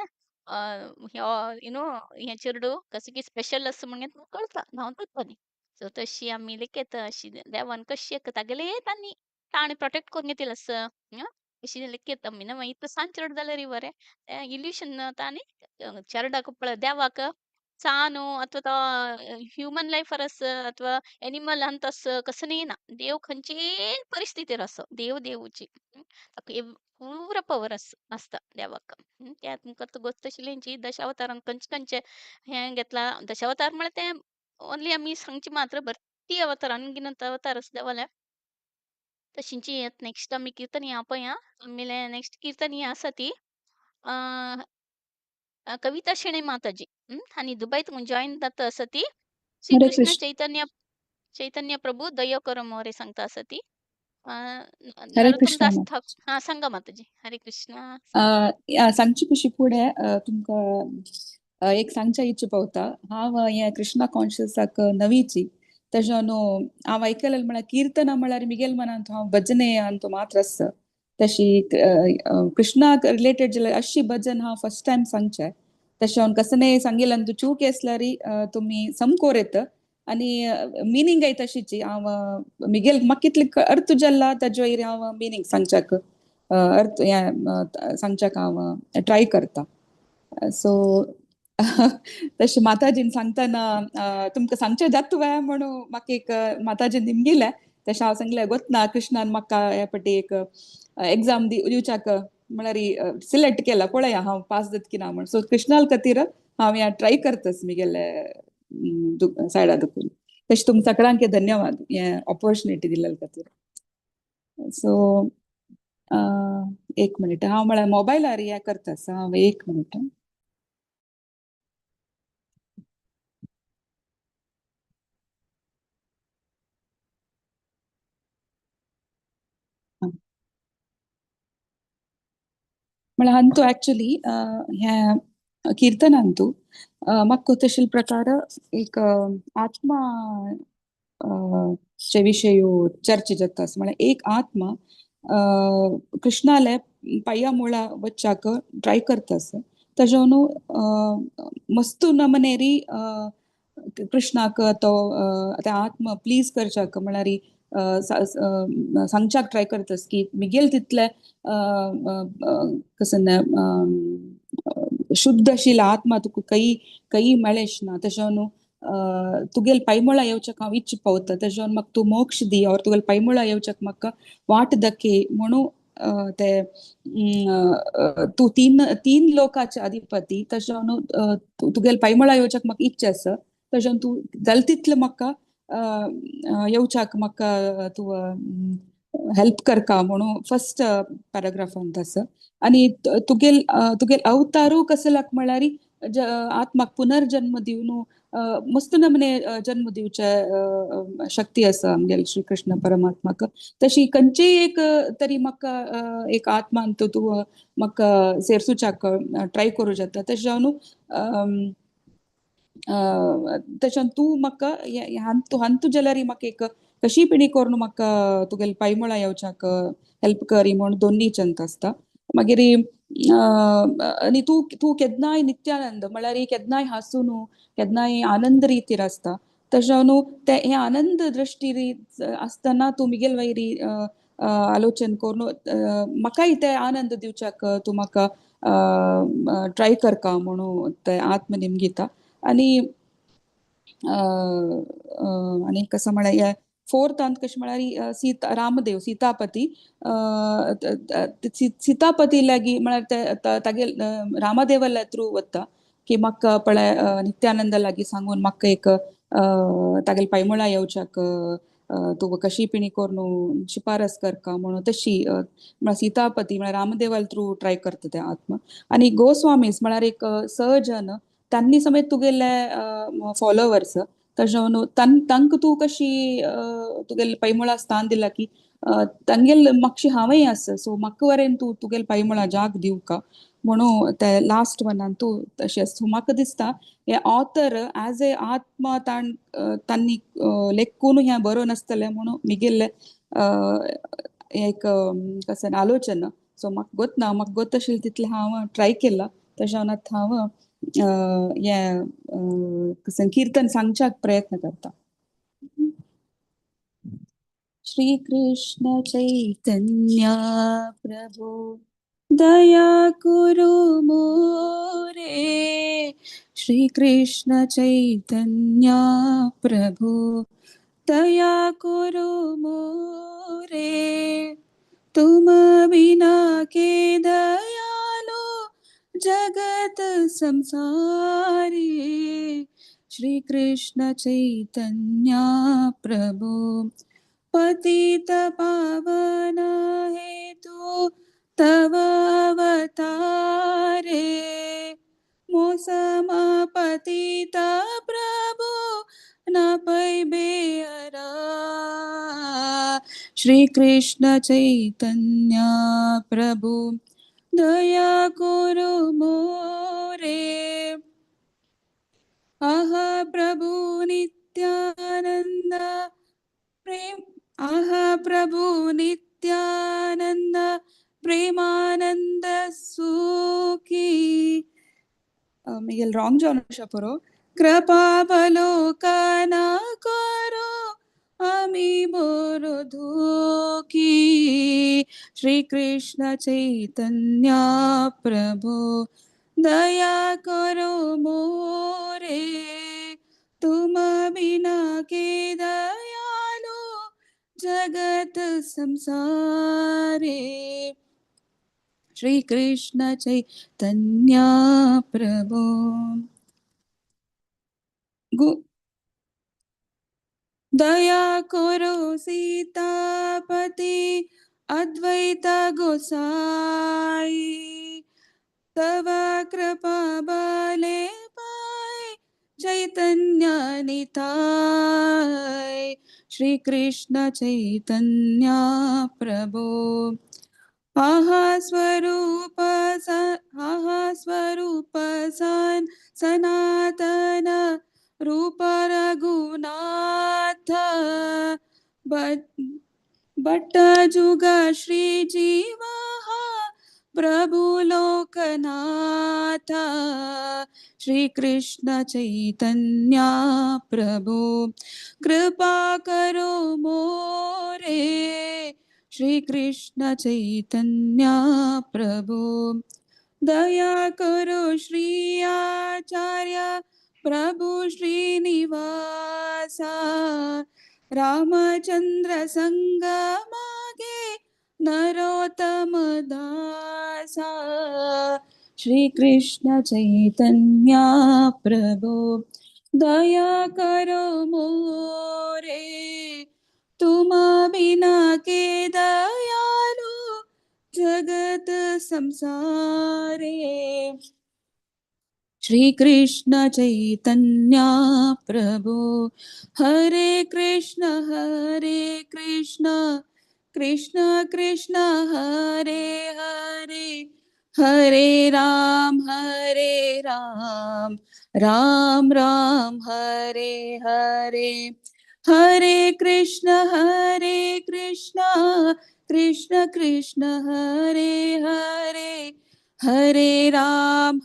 you know हें चेडूं कसं की स्पेशल आसा म्हणून कळटा धांवतात तांणी. सो तशी आमी लेगीत अशी देवान कशी एक तागेले तांणी ताणें प्रोटेक्ट करून घेतिल्लें आसा. अशी लेगीत आमी न्हू इतलें सान चेडूं जाल्यार बरें तें इल्युशन तांणी चेरडाक पळय देवाक सानु अथवा तो ह्युमन लायफार आस अथवा एनिमल अंत आस कसं ना. देव खंयचेय परिस्थितीर आसो देव देवूची. ताका पुरा पवर आसता देवाक. त्या तुमकां गोश्ट आशिल्ली दशावतारान खंयचे खंयचे हें घेतलां. दशावतार म्हळ्यार तें ओन्ली आमी सांगचे मात्र भरती अवतार अनगिनत अवतार आसा देवाले. तशींची येत नेक्स्ट आमी किर्तन पळया. आमगेलें नेक्स्ट किर्तन आसा ती कविता शेणै माताजी. आनी दुबय तुमकां जॉयन जाता आसा ती. श्री हरे कृष्ण कृष्ण. चैतन्य चैतन्य प्रभू दयो करो मोरे सांगता आसा ती. हरे नरोत्तम कृष्ण. दास हां सांगा माताजी. हरे कृष्णा. सांगा. सांगची पशी फुडें तुमकां एक सांगच्या इच्छा पावता. हांव हें कृष्णा कॉन्शियसाक नवीची तशें न्हू हांव आयकलें म्हळ्यार किर्तनां म्हळ्यार मिगेल मनांत हांव भजने अंतू मात्र आसा. तशी कृष्णाक रिलेटेड जाल्यार अशी भजन हांव फर्स्ट टायम सांगचें. तशें हांव कसलें सांगिल्लें तूं चूक आसल्यार तुमी समकोर येत आनी मिनींग I तशीची. हांव मिगेल म्हाका कितले अर्थ जाल्ला ताजे वयर हांव मिनींग सांगच्याक अर्थ हें सांगच्याक हांव ट्राय करता. सो तशें माताजीन सांगतना तुमकां सांगचें जाता वे म्हणून म्हाका एक माताजीन निमगिलें. तशें हांव सांगलें गोतना कृष्णान म्हाका हे पटी एक एग्जाम दिवच्याक म्हळ्यार सिलेक्ट केला पळया हांव पास जाता की ना म्हण. सो कृष्णाल खातीर हांव हें ट्राय करतास मिगेले सायडा दुखून. तशें तुमकां सगळ्यांक धन्यवाद हें ऑपॉर्चुनिटी दिल्ले खातीर. सो एक मिनिट हांव म्हळ्यार मोबायलार हें करतास. हांव एक मिनिट. म्हळ्यार हांतू एक्चुली ह्या किर्तनांतू म्हाका तशे प्रकार एक आत्मा चे विशय चर्चा जाता. म्हळ्यार एक आत्मा कृष्णाले पांया मुळा वच्चाक ट्राय करतास. तशें न्हू मस्तू नमनेरी कृष्णाक तो त्या आत्मा प्लीज करच्याक म्हळ्यार सांगच्याक ट्राय करतास की मिगेल तितले कसं शुद्ध आशिल्लो आत्मा तुका काही काही मेळेश ना. तशें न्हू तुगेल पायमुळा येवच्याक हांव इच्छा पावता. तशें म्हाका तूं मोक्ष दी और तुगेल पायमुळा येवच्याक म्हाका वाट दाखय म्हणून ते तूं तीन तीन लोकाचे अधिपती. तशें न्हू तुगेल पायमुळा येवच्याक म्हाका इच्छा आसा. तशें तूं जाल तितलें म्हाका येवच्याक म्हाका तूं हेल्प करका म्हणून फर्स्ट पॅराग्राफांत आसा. आनी तुगेल तुगेल अवतारू कसल्याक म्हळ्यार आत्माक पुनर्जन्म दिवन मस्त नमने जन्म दिवचे शक्ती आसा आमगेल श्री कृष्ण परमात्माक. तशी खंयचीय एक तरी म्हाका एक आत्मान तूं म्हाका सेरसुच्याक ट्राय करूं जाता. तशें जावन तशें तूं म्हाका हांतू जाल्यार म्हाका एक कशी पिणी करून म्हाका तुगेले पायमुळा येवच्याक हेल्प करी म्हूण दोन्ही चंत आसता. मागीर आनी तूं तूं केन्नाय नित्यानंद म्हळ्यार केन्नाय हांसून केन्नाय आनंद रितीर आसता. तशें न्हू ते हे आनंद दृश्टी आसतना तूं मिगेल वयरी आलोचन करून म्हाकाय ते आनंद दिवच्याक तूं म्हाका ट्राय करका म्हणून ते आत्म निमगिता. आनी आनी कसं म्हळ्यार फोर्थांत कशें म्हळ्यार सीता रामदेव सीतापती सीतापती लागीं म्हळ्यार तागे रामदेवाल्या थ्रू वता की म्हाका पळय नित्यानंदा लागीं सांगून म्हाका एक तागेले पायमुळा येवच्याक तूं कशी पिणी करून शिफारस करका म्हणून तशी म्हळ्यार सीतापती म्हळ्यार रामदेवाल थ्रू ट्राय करता ते आत्मा. आनी गोस्वामीस म्हळ्यार एक सजन तांनी समेत तुगेले फॉलोवर्स तशें तांकां तूं कशी तुगेले पायमुळा स्थान दिला की तांगेल मातशी हांवय आसा सो म्हाका वरेन तूं तुगेले पायमुळा जाग दिवका म्हणून ते लास्ट वनान तूं तशें आसा. सो म्हाका दिसता हे ऑथर एज ए आत्मा तांणी लेखून हें बरोवन आसतलें म्हणून मिगेल्ले एक कसं आलोचना. सो म्हाका गोत ना म्हाका गोत आशिल्लें तितलें हांव ट्राय केलां तशें आतां हांव हें कसं कीर्तन सांगच्याक प्रयत्न करता. श्री कृष्ण चैतन्य प्रभु दया कुरु मोरे, श्री कृष्ण चैतन्य प्रभु दया कुरु मोरे, तुम बिना के दयालु जगत संसारे, श्री कृष्ण चैतन्य प्रभु पतित पावन हेतु तव अवतारे, मोसम पतित प्रभु न पैबे अरा, श्री कृष्ण चैतन्य प्रभु दया करो मोरे, आह प्रभु नित्यानंद प्रेम, आह प्रभु नित्यानंद प्रेमानंद सुखी, मिगेल रांग जावन शपरो, कृपा बलोकन करो आमी बोरो धोकी, श्री कृष्ण चैतन्य प्रभु दया करो मोरे, तुम बिना के दयालु जगत संसारे, श्री कृष्ण चैतन्य प्रभु. दया करो सीतापति अद्वैत गोसाई, तव कृपा बले पाए चैतन्य निताय, श्री कृष्ण चैतन्य प्रभु. आहा स्वरूप सन सनातन रूप रघुनाथ, भट्ट जुग श्री जीवा प्रभु लोकनाथ, श्री कृष्ण चैतन्य प्रभु कृपा करो मोरे, श्री कृष्ण चैतन्य प्रभु दया करो श्री आचार्य प्रभु श्रीनिवासा, रामचंद्र संग मागे नरोत्तम दासा, श्री कृष्ण चैतन्य प्रभु दया करो मोरे, तुम बिना के दयालु जगत संसारे, श्री कृष्ण चैतन्य प्रभु. हरे कृष्ण कृष्ण कृष्ण हरे हरे, हरे राम राम राम हरे हरे, हरे कृष्ण कृष्ण कृष्ण हरे हरे, हरे राम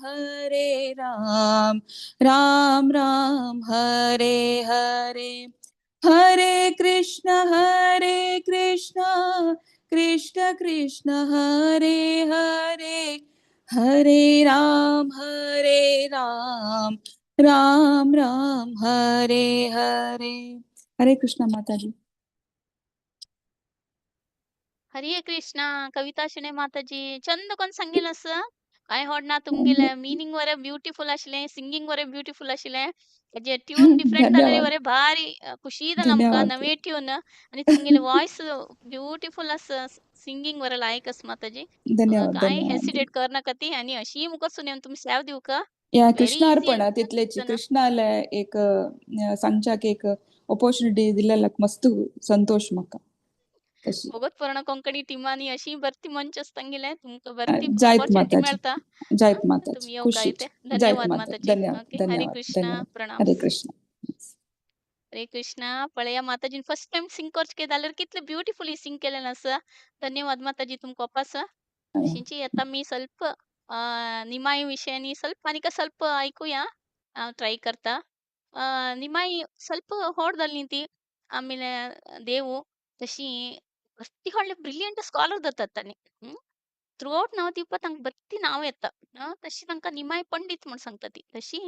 राम राम हरे हरे, हरे कृष्ण कृष्ण कृष्ण हरे हरे, हरे राम राम राम हरे हरे. हरे कृष्ण माता जी. हरे कृष्णा कविता शणे माताजी चंद कोण सांगेल असं काय होडना तुमगेले मीनिंग वरे ब्युटिफुल आशिल्लें, सिंगींग वरे ब्युटिफुल आशिल्लें. ताजे ट्यून डिफरंट जालेले धन्यवाद. वरे भारी खुशी जालें आमकां धन्यवाद. नवे ट्यून आणि तुमगेले वॉयस ब्युटिफुल आसा, सिंगींग वरे लायक आसा माताजी. धन्यवाद, काय धन्यवाद. हेसिटेट करनाका ती आणि अशी मुखार सुन तुमी सेव दिवका. या व्हेरी कृष्णार्पण इजी तितलेची कृष्णाले एक सांगच्याक एक ऑपॉर्च्युनिटी दिलेल्याक मस्त संतोष म्हाका. तशी भोगत पूर्ण कोंकणी टिमानी अशी बरती मंच आसता तुमकां बरती जायत ऑपॉर्च्युनिटी माताजी, मेळता. जायत माताजी, तुमी येवका खुशी इथे. जायत धन्यवाद माता, माताजी. धन्यवाद, ओके, हरे धन्यवाद, कृष्णा, धन्यवाद. प्रणाम. हरे कृष्ण. हरे कृष्णा. पळया माताजीन फर्स्ट टाइम सिंग करचे जाल्यार कितले ब्युटिफुली सिंग केलेलें आसा. धन्यवाद माताजी तुमकां वापस. तशींची आतां मी ಸ್ವಲ್ಪ निमाई विशयानी ಸ್ವಲ್ಪ आनीक ಸ್ವಲ್ಪ ऐकूया, हांव ट्राय करता. निमाई ಸ್ವಲ್ಪ होडದಲ್ಲಿ ती ಆಮೇಲೆ ದೇವು तशी बस्ती व्हडले ब्रिलियंट स्कॉलर जातात तांणी. थ्रू आवट नवद्वीपांत तांकां बत्ती नांव येता. तशी तांकां निमाय पंडीत म्हूण सांगता ती. तशी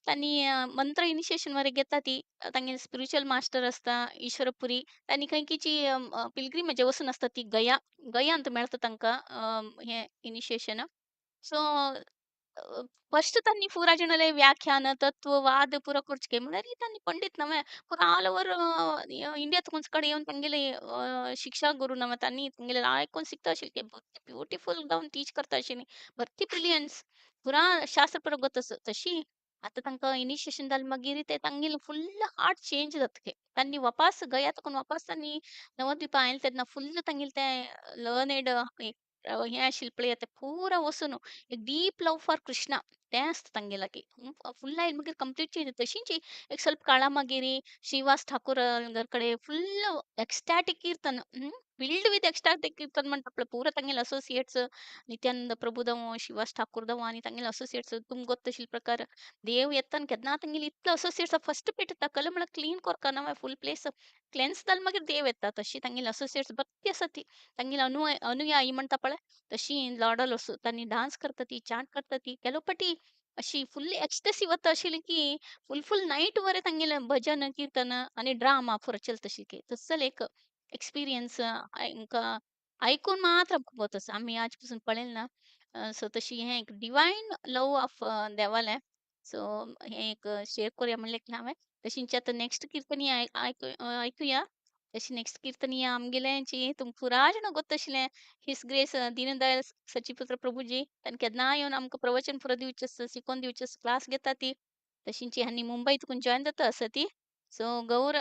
तांणी मंत्र इनिशिएशन वरे घेता ती. तांगेले स्पिरिच्युअल मास्टर आसता ईश्वरपुरी. तांणी खंयची पिलग्रिमेज वचून आसता ती गया गयांत मेळटा तांकां हें इनिशिएशन. सो फर्स्ट तांणी पुराजणाले व्याख्यान तत्व वाद पुरा करचे म्हळ्यार तांणी पंडित नव्हे पुरा ऑल ओवर इंडिया तुमचे कडेन येवन तांगेले शिक्षा गुरू नव्हे तांणी तांगेले आयकून शिकता आशिल्ले. ब्युटिफूल जावन टीच करता आशिल्ली, भरती ब्रिलियन्स पुरा शास्त्र पुरा गोत आसा. तशी आतां तांकां इनिशिएशन जालें मागीर ते तांगेले फुल्ल हार्ट चेंज जाता. तांणी वापास गया ताकून वापास तांणी नवद्वीपा आयले तेन्ना फुल्ल तांगेले ते लर्नेड हें आशिल्लें पळय तें पुरा वचून एक डीप लव फॉर कृष्णा तें आसता तांगे लागीं. फुल्ल आयलें मागीर कंप्लीट चेंज. तशीच एक ಸ್ವಲ್ಪ काळा मागीर श्रीवास ठाकूर कडेन फुल्ल एक्स्टॅटीक कीर्तन, फिल्ड विथ एक्स्टॅटीक कीर्तन म्हणटा पळय पुरा तांगेले असोसिएट्स नित्यानंद प्रभुदव, श्रीवास ठाकूर दव आनी तांगेले असोसिएट्स तुमकां गोत्त आशिल्ले प्रकार देव येता केन्ना तांगेले इतले असोसिएट्स फर्स्ट पेटता कल म्हळ्यार क्लीन करका नवें फूल प्लेस क्लेन्स जालें मागीर देव येता. तशी तांगेले असोसिएट्स बत्ती आसा ती तांगेले अनुयायी म्हणटा पळय तशी लॉडल असो तांणी डान्स करता ती, चांट करता ती केलोपटी अशी फुल्ल एक्स्टसी वता आशिल्ली की फुल फुल नायट वरे तांगेलें भजन कीर्तन आनी ड्रामा पुरो चलता आशिल्ली. तसले एक एक्सपिरियन्स आमकां आयकून मात्र आमकां गोत आसा, आमी आज पसून पळयलें ना. सो तशी हें एक डिवायन लव ऑफ देवालें. सो हें एक शेअर करुया म्हणलें की हांवें. तशींच आतां नेक्स्ट किर्तनी आयकुया. तशी नेक्स्ट किर्तनी आमगेल्यांची तुमकां पुरा जाणां गोत्त आशिल्लें his grace Deendayal Sachiputra Prabhuji. तांणी केन्ना येवन आमकां प्रवचन पुरो दिवचें आसता, शिकोवन दिवचें आसता, क्लास घेता ती. तशींची आनी मुंबय तुकून जॉयन जाता आसा ती. सो गौर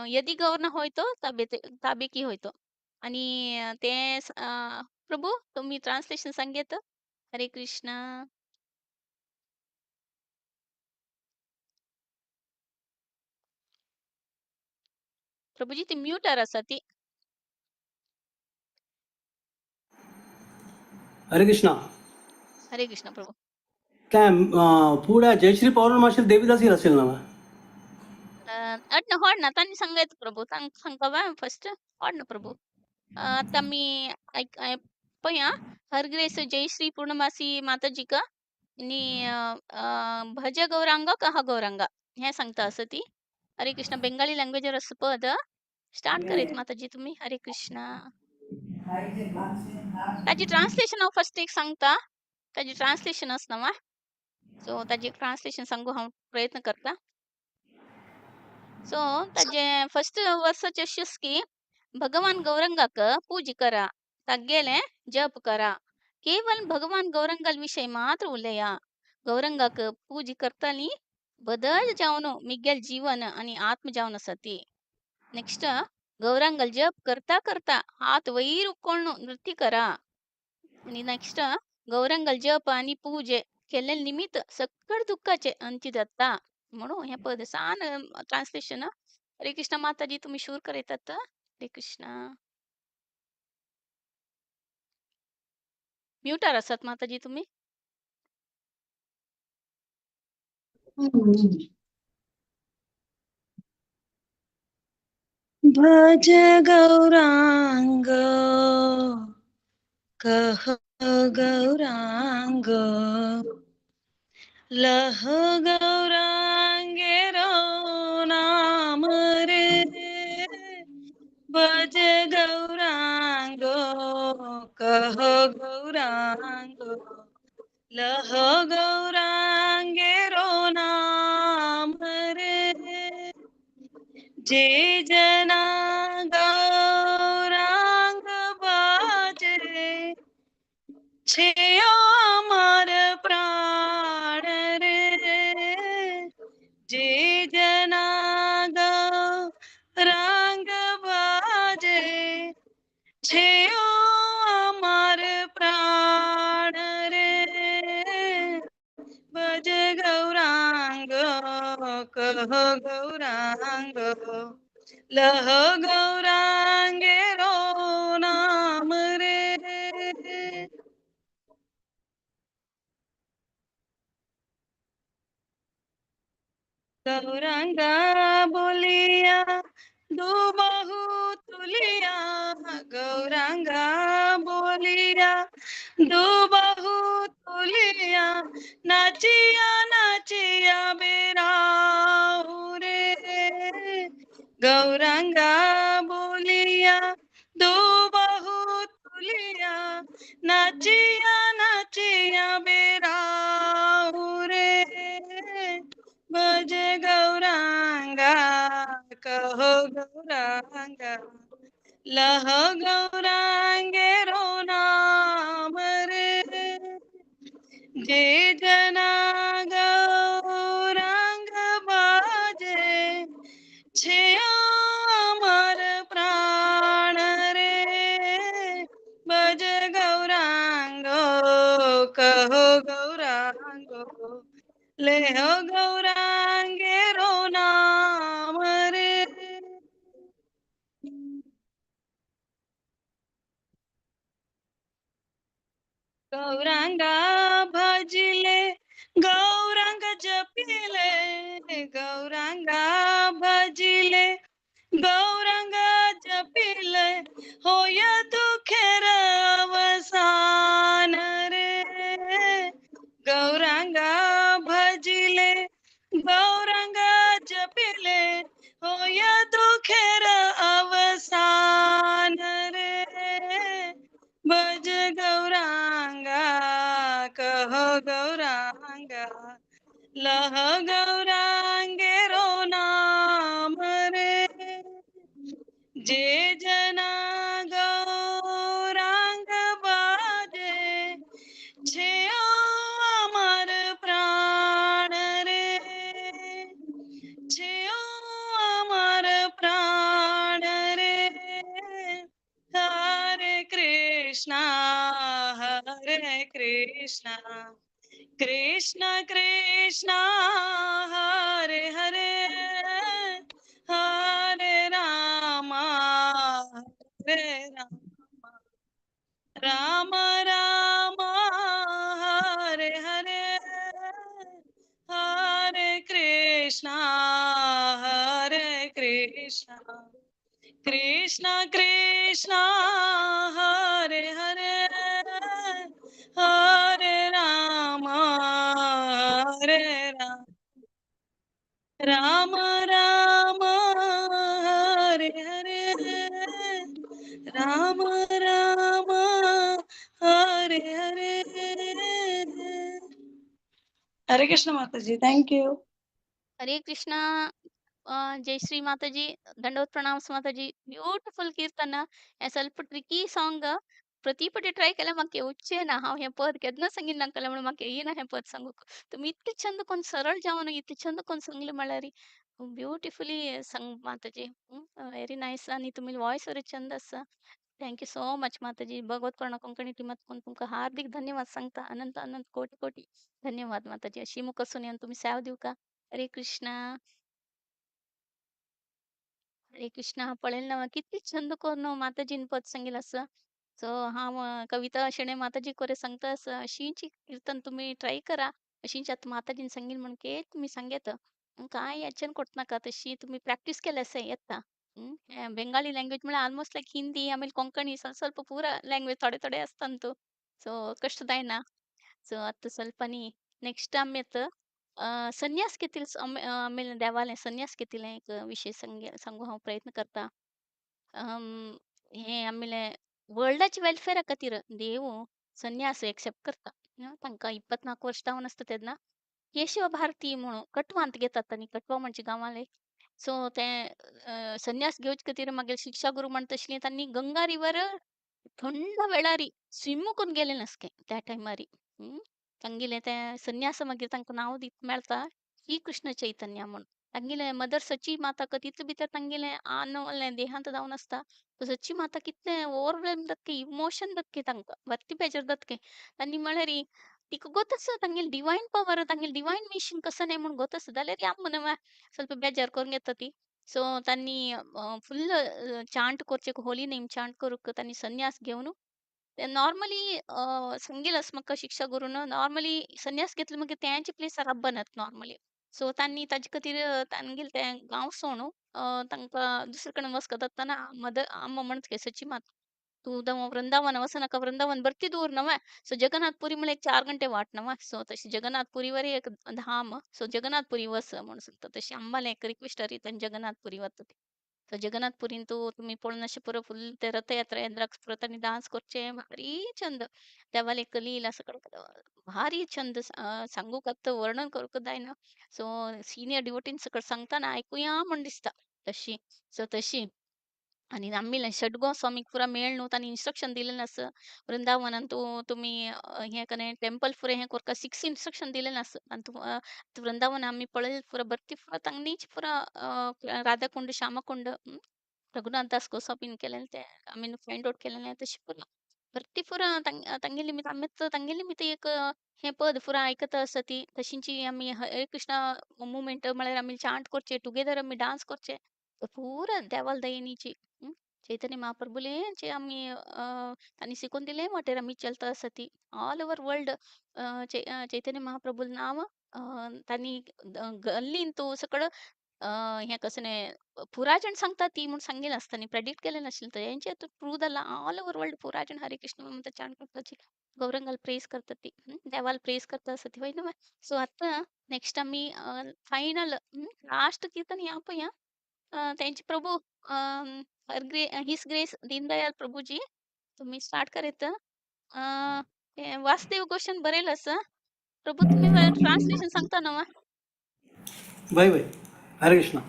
यदि गौर ना होय तो ताबे की होय तो. आणि ते प्रभू तुम्ही ट्रान्सलेशन सांगेत. हरे कृष्णा. प्रभूजी ती म्यूटर आसा ती. हरे कृष्णा. हरे कृष्णा प्रभू. काय पुढे जयश्री पौर्णमाशी देवीदास येईल असेल ना? अट होड ना तांणी सांगायचं प्रभू, सांगता बा फर्स्ट होड ना प्रभू. आता मी पळया हर ग्रेस जयश्री पूर्णमासी माताजी का आणि भज गौरांग कहा गौरांगा हें सांगता आसा ती. हरे कृष्णा. बेंगाली लँग्वेजर आसा पद. स्टार्ट करीत माताजी तुम्ही. हरे कृष्णा. ताजी ट्रान्सलेशन हांव फर्स्ट एक सांगता, ताजी ट्रान्सलेशन आसना वा, सो ताजी ट्रान्सलेशन सांगू हांव प्रयत्न करता. सो ताजे फर्स्ट वर्साचे अशें की भगवान गौरंगाक पूज करा, तागेलें जप करा, केवल भगवान गौरंगाल विशय मात्र उलया. गौरंगाक पूज करताली बदल जावन मिगेल जीवन आनी आत्म जावन आसा ती. नेक्स्ट गौरांगाल जप करता करता हात वयर उखोवन नृत्य करा. आनी नेक्स्ट गौरांगाल जप आनी पूजे केल्ले निमित्त सकळ दुःखाचे अंत्य जाता म्हणून हें पद सान ट्रान्सलेशन. हरे कृष्णा माताजी तुम्ही शूर करयतात. हरे कृष्णा. म्युटार आसात माताजी तुम्ही. भज गौरांग कह गौरांग लह गौरांगेरो नाम रे, भज गौरांग। कहो गौरांग, लह गौरांगेरो नाम रे। जे जना गौरांग बाजे छे अमर प्राण रे। जे जना गौरांग बाजे छे अमर प्राण रे। भज गौरांग कहो गौरांग, लह गौरांगेरो नाम रे। गौरांगा बोलिया दो बहु तुलिया, गौरांगा बोलिया दो बहु तुलिया, नाचिया नाचिया बेराऊ रे। गौरांगा बोलिया दो बहु तुलिया, नाचिया नाचिया बेराऊ रे। भज गौरांगा कहो गौरांगा, लह गौरांगेरो नाम रे। जे जना गौरांग बाजे छे अमर प्राण रे। भज गौरांग कहो गौरांग, लेह गौरांगेरो नाम रे। गौरांगा भजिले गौरांग जपिले, गौरांगा भजिले गौरांग जपिले, होय दुखेर अवसान रे। गौरांगा भजिले गौरांग जपिले, होय दुखेर अवसान रे। भज गौरांगा कहो गौरांगा, लह गौरांगेरो नाम रे। जे जना गौरांग बाजे छे अमर प्राण रे। छे अमर प्राण रे। हरे कृष्णा हरे कृष्णा कृष्ण कृष्ण हरे हरे, हरे राम हरे राम राम राम हरे हरे, हरे कृष्णा हरे कृष्णा कृष्ण कृष्ण हरे हरे, हरे राम हरे राम राम राम हरे हरे, राम राम हरे हरे। हरे कृष्ण माताजी, thank you. Hare Krishna. जय श्री माताजी, दंडवत प्रणाम माताजी. ब्युटिफुल कीर्तन. हें ಸ್ವಲ್ಪ ट्रिकी सॉंग. प्रति पटी ट्राय केल्यार म्हाका येवचें ना. हांव हें पद केन्ना सांगीन नाकलें म्हणून म्हाका येना हें पद सांगूंक. तुमी इतकें छंद कोन्न सरळ जावन इतलें छंद कोन्न सांगलें म्हळ्यार ब्युटिफुली सांग माताजी. व्हेरी नायस आनी तुमी वॉयस बरी छंद आसा. Thank you so much माताजी. भगवत करुणा कोंकणी टीमांत तुमकां हार्दिक धन्यवाद सांगता. अनंत अनंत कोटी कोटी धन्यवाद माताजी. अशी मुखार येवन तुमी सेवा दिवका. हरे कृष्णा. हरे कृष्णा. पळयलें ना कितली छंद कोन्न माताजीन पद सांगिल्लें आसा. सो हांव कविता शणै माताजी कोरे सांगता आसा, अशींच कीर्तन तुमी ट्राय करा. अशींच आतां माताजीन सांगिल्लें म्हणके तुमी सांगेत. कांय हेच्यान कोटनाका, तशी तुमी प्रॅक्टीस केल्यार आसा येता. बेंगाली लँग्वेज म्हळ्यार ऑलमोस्ट लायक हिंदी आमेल कोंकणी ಸ್ವಲ್ಪ ಸ್ವಲ್ಪ ಪೂರಾ ಲ್ಯಾಂಗ್ವೇಜ್ थोडे थोडे आसता न्हू. सो कश्ट जायना. सो आतां ಸ್ವಲ್ಪ न्ही नेक्स्ट आमी आतां संन्यास घेतिल्ले आमेल देवालें संन्यास घेतिल्लें एक विशय सांगू हांव प्रयत्न करता. हें आमगेलें वर्ल्डाच्या वेलफेरा खातीर देव संन्यास एक्सेप्ट करता. तांकां 24 वर्स जावन आसता तेन्ना केशव भारती म्हणून कटवांत घेतात तांणी, कटवा म्हणजे गांवांले. सो ते संन्यास घेवचे खातीर मागीर शिक्षा गुरू म्हणटा तसली तांणी गंगा रिवर थंड वेळारी स्विम करून गेले नासके त्या टायमारी. तांगेलें तें संन्यास मागीर तांकां नांव दीत मेळता श्री कृष्ण चैतन्य म्हूण. तांगेलें मदर सची माता तितले भितर तांगेलें आनवलें देहांत जावन आसता. सची माता कितलें ओवरवेल्म जातके, इमोशन जातके, तांकां भरती बेजार जातके. तांणी म्हळ्यार तिका गोत आसा तांगेली डिवायन पावर, तांगेली डिवायन मिशन कसो न्ही म्हूण गोत आसा जाल्यार या म्हण ಸ್ವಲ್ಪ बेजार करून घेता ती. सो तांणी फुल्ल चांट करचें, होली नेम चांट करूंक तांणी संन्यास घेवन ते नॉर्मली सांगील आसा म्हाका शिक्षा गुरून, नॉर्मली संन्यास घेतले मागीर तेंचे प्लेसार बनत नॉर्मली. सो तांणी ताजे खातीर तांगेले तें गांव सोडून तांकां दुसरे कडेन वचका जाताना मदर अम्मा म्हणत सची मात तूं वृंदावन वचनाका, वृंदावन बरती दूर नव्हे. सो जगन्नाथपुरी म्हळ्यार एक 4 घंटे वाट नव्हे. सो तशी जगन्नाथपुरीवर एक धाम, सो जगन्नाथपुरी वच म्हणून सांगता. तशी अम्माला एक रिक्वेस्ट आरी तांणी जगन्नाथपुरी वता ती. सो जगन्नाथपुरीन तूं तुमी पळोवन अशें पुरो फुल ते रथयात्रा येद्राक पुरो तांणी डांस करचे, भारी छंद. देवाले एक लीला सगळं भारी छंद, सांगूक आतां वर्णन करूंक जायना. सो सिनियर डिवोटीन सकट सांगतना आयकुया म्हूण दिसता तशी. सो तशी आनी आमी षड्गोस्वामीक पुरा मेळ न्हू तांणी इन्स्ट्रक्शन दिलेलें आसा वृंदावनान तूं तुमी हें कने टेम्पल फुडें हें करका 6 इन्स्ट्रक्शन दिलेलें आसा. आनी तूं वृंदावन आमी पळयल पुरा भरती पुरा तांणीच पुरा राधाकुंड, श्यामकुंड, रघुनाथ दास गोस्वामीन केलेलें तें आमी फायंड आवट केलेलें तशें पुरा भरती पुरा तांगेली निमित्त आमी तांगेली निमित्त एक हें पद पुरा आयकता आसा ती तशींची आमी हरे कृष्णा मुवमेंट म्हळ्यार आमी चांट करचे, टुगेदर आमी डांस करचे पुरा देवाल दयेनीची. चैतन्य महाप्रभुले जे आमी तांणी शिकोवन दिलें वाटेर आमी चलता आसा ती ऑल ओवर वर्ल्ड. चैतन्य महाप्रभुलें नांव तांणी गल्लीन तूं सकळ हें कसं न्ही पुरा जाण सांगता ती म्हूण सांगिल्लें आसता न्ही, प्रेडिक्ट केलें नाशिल्लें तर हेंचें आतां प्रूव जालां ऑल ओवर वर्ल्ड पुरा जाण हरे कृष्ण म्हणटा चांट करताची, गौरंगाल प्रेज करता ती, देवाल प्रेज करता आसा ती, वय न्हू. सो आतां नेक्स्ट आमी फायनल लास्ट कीर्तन ह्या पळय तेंचे प्रभू हर ग्रे his grace Deendayal Prabhuji तुम्ही स्टार्ट करीत. ते वासुदेव क्वेश्चन बरयलं आसा प्रभू, तुम्ही ट्रान्सलेशन सांगता ना? वय वय, हरे कृष्णा.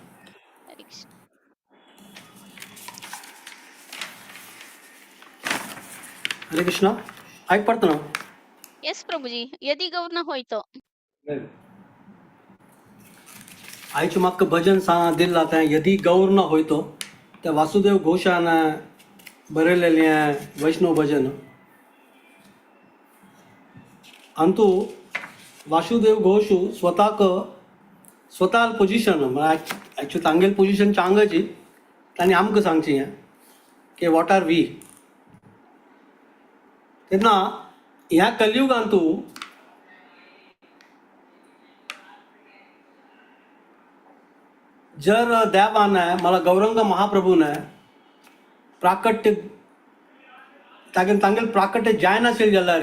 हरे कृष्ण. हरे कृष्णा. ऐक पडतो ना? येस प्रभूजी, यदि गौर न होय तो. आयचे म्हाका भजन सांग दिल्ला तें यदि गौर न होयतो, त्या वासुदेव घोषान बरयलेलें वैष्णव भजन. अंतू वासुदेव घोष स्वताक स्वता पोजिशन म्हळ्यार एक्चुअली तांगेली पोजिशन चांगची तांणी आमकां सांगची हें की what are we. तेन्ना ह्या कलयुगांतू जर देवान मला गौरंग महाप्रभून प्राकट्य तागेल तांगेल प्राकट्य जायनाशिल्लें जाल्यार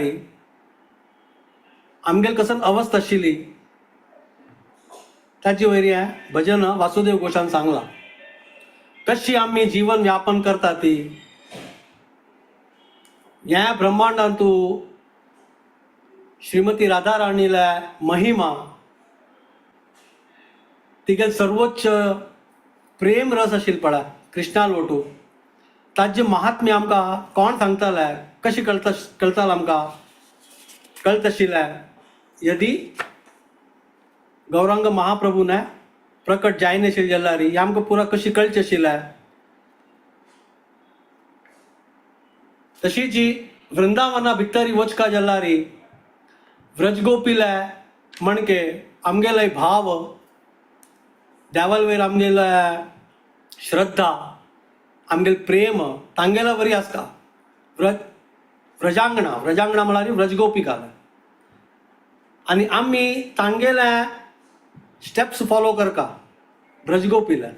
आमगेल कसन अवस्था आशिल्ली ताचे वयर हें भजन वासुदेव घोषान सांगलां. कशी आमी जीवन व्यापन करता ती ह्या ब्रह्मांडांतू श्रीमती राधा राणीला महिमा, तिगेल सर्वोच्च प्रेम रस आशिल्लो पळय कृष्णा लोटू, ताजे महात्म्य आमकां कोण सांगताले, कशें कळता कळतालें आमकां कळत आशिल्लें यदि गौरांग महाप्रभूने प्रकट जायनाशिल्लें जाल्यार हें आमकां पुरा कशी कळचें आशिल्लें. तशीच वृंदावना भितर वचका जाल्यार व्रजगोपीले म्हणके आमगेले भाव देवाल वयर आमगेले श्रद्धा आमगेले प्रेम तांगेल्या वरी आसता. व्रजांगणा, व्रजांगणा म्हळ्यार व्रजगोपिका आनी आमी तांगेले स्टेप्स फॉलो करका ब्रजगोपीले.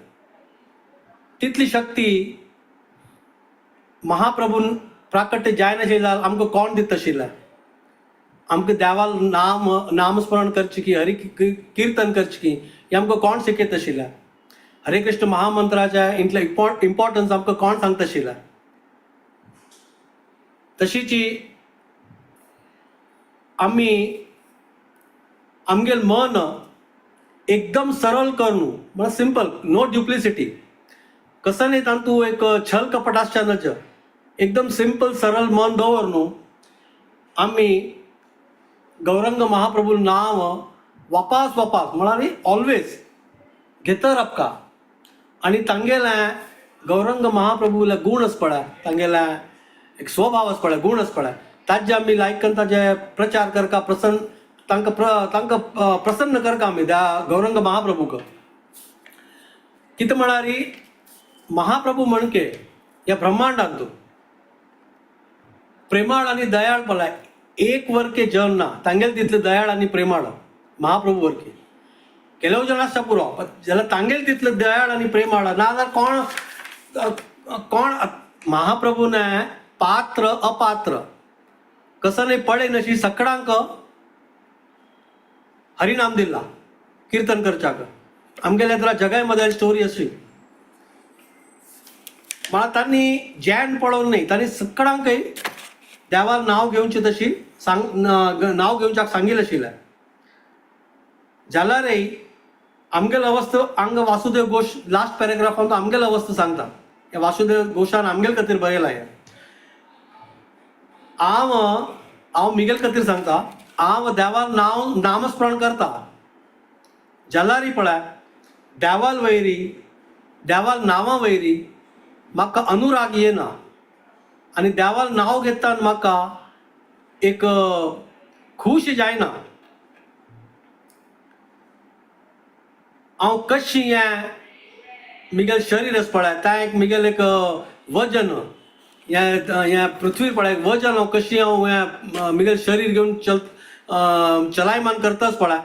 तितली शक्ती महाप्रभून प्राकट्य जायनाशिल्लें जाल्यार आमकां कोण दिता आशिल्लें? आमकां देवाल नाम नामस्मरण करचें की हरी कीर्तन करचें की हें आमकां कोण शिकयता आशिल्लें? हरे कृष्ण महामंत्राच्या इतलें इम्पॉर्टन्स आमकां कोण सांगता आशिल्लें? तशीची आमी आमगेल मन एकदम सरळ करून, म्हळ्यार सिंपल, नो ड्युप्लिसिटी, कसं नाही तांतू एक छल कपट आसच्या नच, एकदम सिंपल सरळ मन दवर न्हू आमी गौरंग महाप्रभू नाव वापास वापास म्हळ्यार ऑलवेज घेतर आपका आनी तांगेलें गौरंग महाप्रभूले गुण आसपळा, तांगेलें एक स्वभाव आसपळा, गुण आसपळा, ताजे आमी लायक करून ताजे प्रचार करका, प्रसन्न तांकां तांकां प्रसन्न करका आमी त्या गौरंग महाप्रभूक. कितें म्हळ्यार महाप्रभू म्हणके ह्या ब्रह्मांडांतू प्रेमाळ आनी दयाळ पळय एक वरके जन ना, तांगेले तितले दयाळ आनी प्रेमाळ महाप्रभू वरके केलव जण आसता पुरो, जाल्यार तांगेले तितले दयाळ आनी प्रेमाळ ना जाल्यार कोण कोण महाप्रभूने पात्र अपात्र कसं नाही पडे नशी सकडांक हरिनाम दिला कीर्तन करच्याक. आमगेल्या तर जगाय मध्ये स्टोरी अशी मला तांणी जॅन पळोवन न्ही, तांणी सकडांकय देवार नाव घेवचे तशी सांग नाव घेवच्याक सांगिल्लें आशिल्लें. जाल्यारय आमगेलो अवस्था हांगा वासुदेव घोश लास्ट पॅराग्राफान तो आमगेलो अवस्था सांगता, ह्या वासुदेव घोशान आमगेल खातीर बरयला हें. हांव हांव मिगेल खातीर सांगता, हांव देवार नांव नामस्मरण करता जाल्यारय पळय देवाल वैरी देवाल नांवा वैरी म्हाका अनुराग येना आनी देवाल नांव घेतना म्हाका एक खूश जायना. हांव कशी हें मिगेल शरीर आसा पळय तें एक मिगेल एक वजन ह्या ह्या पृथ्वीर पळय वजन हांव कशी हांव हें मिगेल शरीर घेवन चलायमान करताच पळय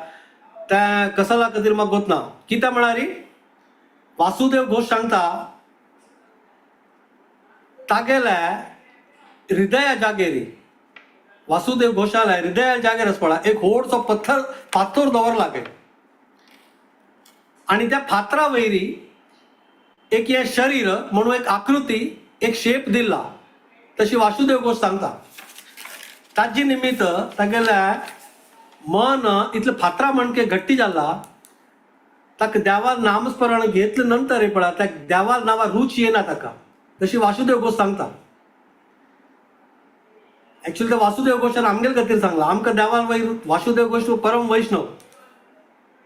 तें कसला खातीर म्हाका गोत ना. कितें म्हळ्यार वासुदेव घोश सांगता तागेले हृदया जागेरी वासुदेव घोशाले हृदया जागेर आसा पळय एक व्हडसो पत्थर फातर दवरला खंय आनी त्या फातरा वयरी एक हें शरीर म्हणून एक आकृती एक शेप दिला तशी वासुदेव घोश सांगता. ताजे निमित्त तागेले मन इतले फातरा म्हणके घट्टी जाला ताका देवा नामस्मरण घेतले नंतर पळय त्या देवा नांवा रुच येना ताका, तशी वासुदेव घोश सांगता. एक्चुअली ते वासुदेव घोशान आमगेले खातीर सांगला, आमकां देवान वयर वासुदेव घोश परम वैष्णव,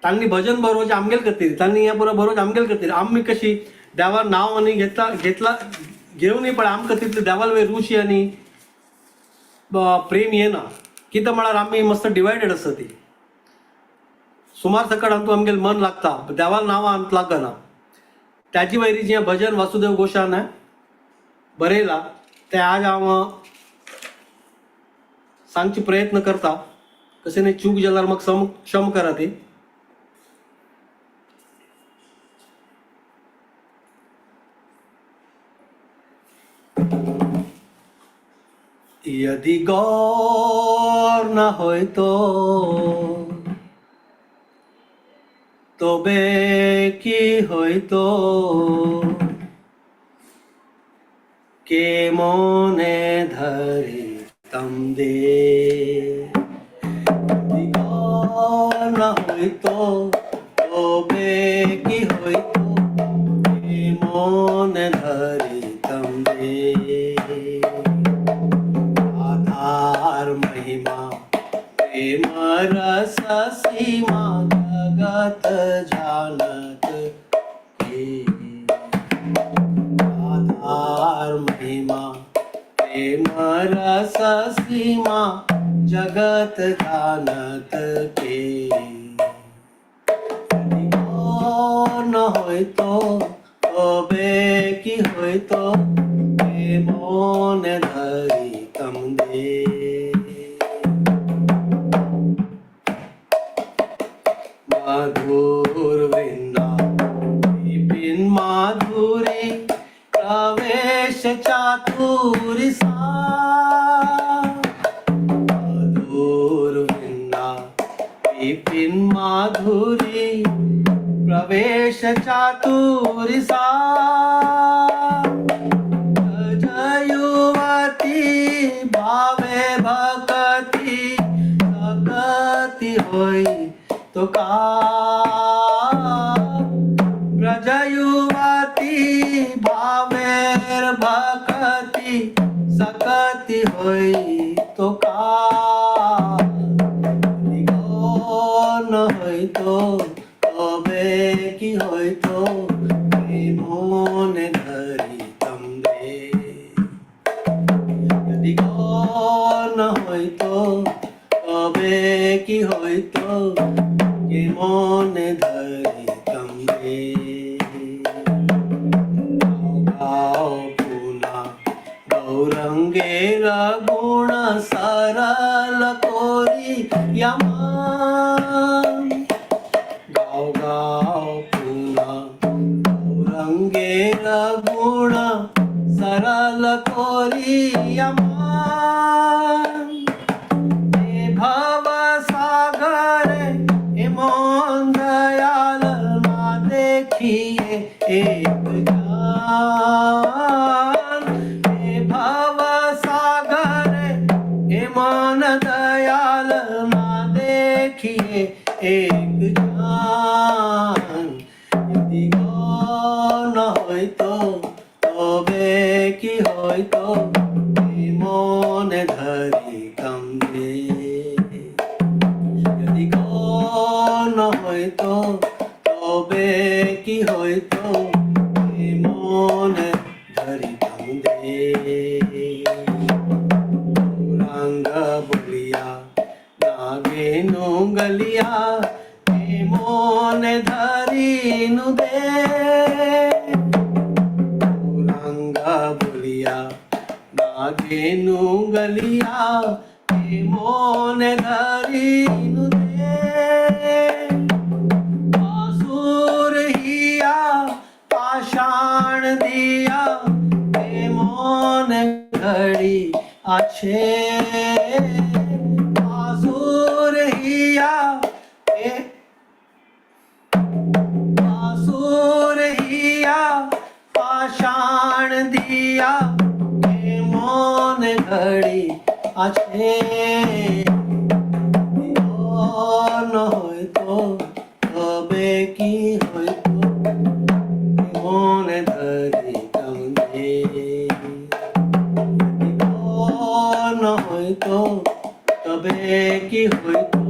तांणी भजन बरोवचें आमगेले खातीर, तांणी हें बरो बरोवचें आमगेले खातीर. आमी कशी देवा नांव आनी घेतला घेतला घेवनूय पळय आमकां तितले देवाल वयर रुची आनी प्रेम येना. कितें म्हळ्यार आमी मस्त डिवायडेड आसा ती सुमार सकट आमकां आमगेलें मन लागता देवाल नांवां लागना. ताजी वयरी जें भजन वासुदेव घोशान बरयलां तें आज हांव सांगचे प्रयत्न करता. कशें न्ही चूक जाल्यार म्हाका क्षम करा ती. यदि गौर न होइतो तबे की হইতো, কে মনে ধরিতাম দে। যদি গৌর না হইতো তবে কি হইতো, কে মনে ধরিতাম দে। आधार महिमा प्रेम रस सीमा जगत जानत के। आधार महिमा प्रेम रस सीमा जगत जानत के। यदि न হইতো তবে কি হইতো, কে মনে ধরিতাম দে। मधुर वृंदा विपिन माधुरी प्रवेश चातुरी सा। मधुर वृंदा विपिन माधुरी प्रवेश चातुरी सा। युवती ভকতি হইতো কাল, যদি গৌর না হইতো তবে কি হইতো, কে মনে ধরিতাম দে। যদি গৌর না হইতো তবে কি হইতো, কে মনে ধরিতাম রে। গাও পুনা গৌরঙ্গের গুণ সরল করি यमान, গাও গাও পুনা গৌরঙ্গের গুণ সরল করি यमान। এ ভব সাগরে এমন দয়াল না দেখিয়ে এক জান, এ ভব সাগরে এমন দয়াল না দেখিয়ে এক জান। যদি গৌর না হইতো তবে কি হইতো, এ মনে ধরিতাম রে। যদি গৌর না হইতো তবে কি হইতো, এ মনে ধরিতাম রে। গৌরাঙ্গ বলিয়া নাগেনু গলিয়া, এ মনে ধরিনু দে। গৌরাঙ্গ বলিয়া নাগেনু গলিয়া, এ মনে ধরিনু দে। বাসুর হিয়া পাষাণ দিয়া, এ মন ঘড়ি আছে। বাসুর হিয়া এ বাসুর হিয়া পাষাণ দিয়া, এ মন ঘড়ি আছে। ন হইতো তবে কি হইতো, মনে ধরিতাম দে। ন হইতো তবে কি হইতো,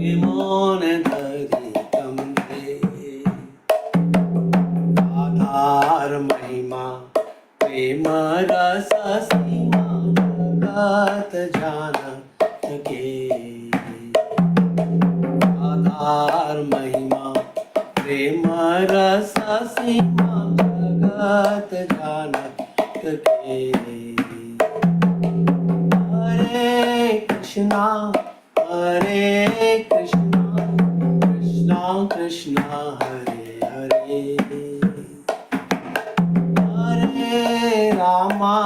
এ মনে ধরিতাম দে। রাধার মহিমা প্রেম রস সীমা জগত জানত কে। রাধার মহিমা প্রেম রস সীমা জগত জানত কে। হরে কৃষ্ণা হরে কৃষ্ণা কৃষ্ণা কৃষ্ণা হরে হরে, হরে রামা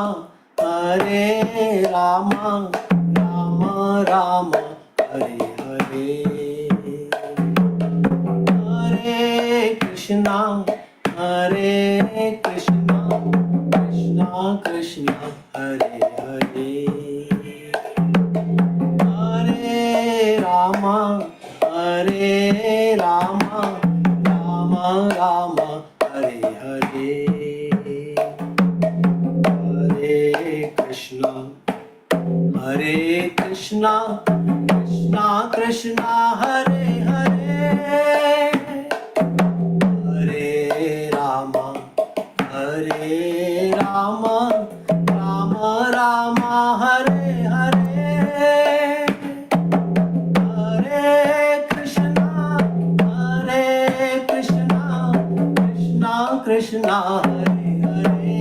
হরে রামা রাম রাম হরে হরে। হরে কৃষ্ণা হরে কৃষ্ণা কৃষ্ণা কৃষ্ণা হরে হরে, হরে রামা হরে রামা রাম রাম হরে হরে। হরে কৃষ্ণা হরে কৃষ্ণা কৃষ্ণা কৃষ্ণা হরে হরে, হরে রামা হরে রামা রাম রাম হরে হরে। হরে কৃষ্ণা হরে কৃষ্ণা কৃষ্ণা কৃষ্ণা হরে হরে,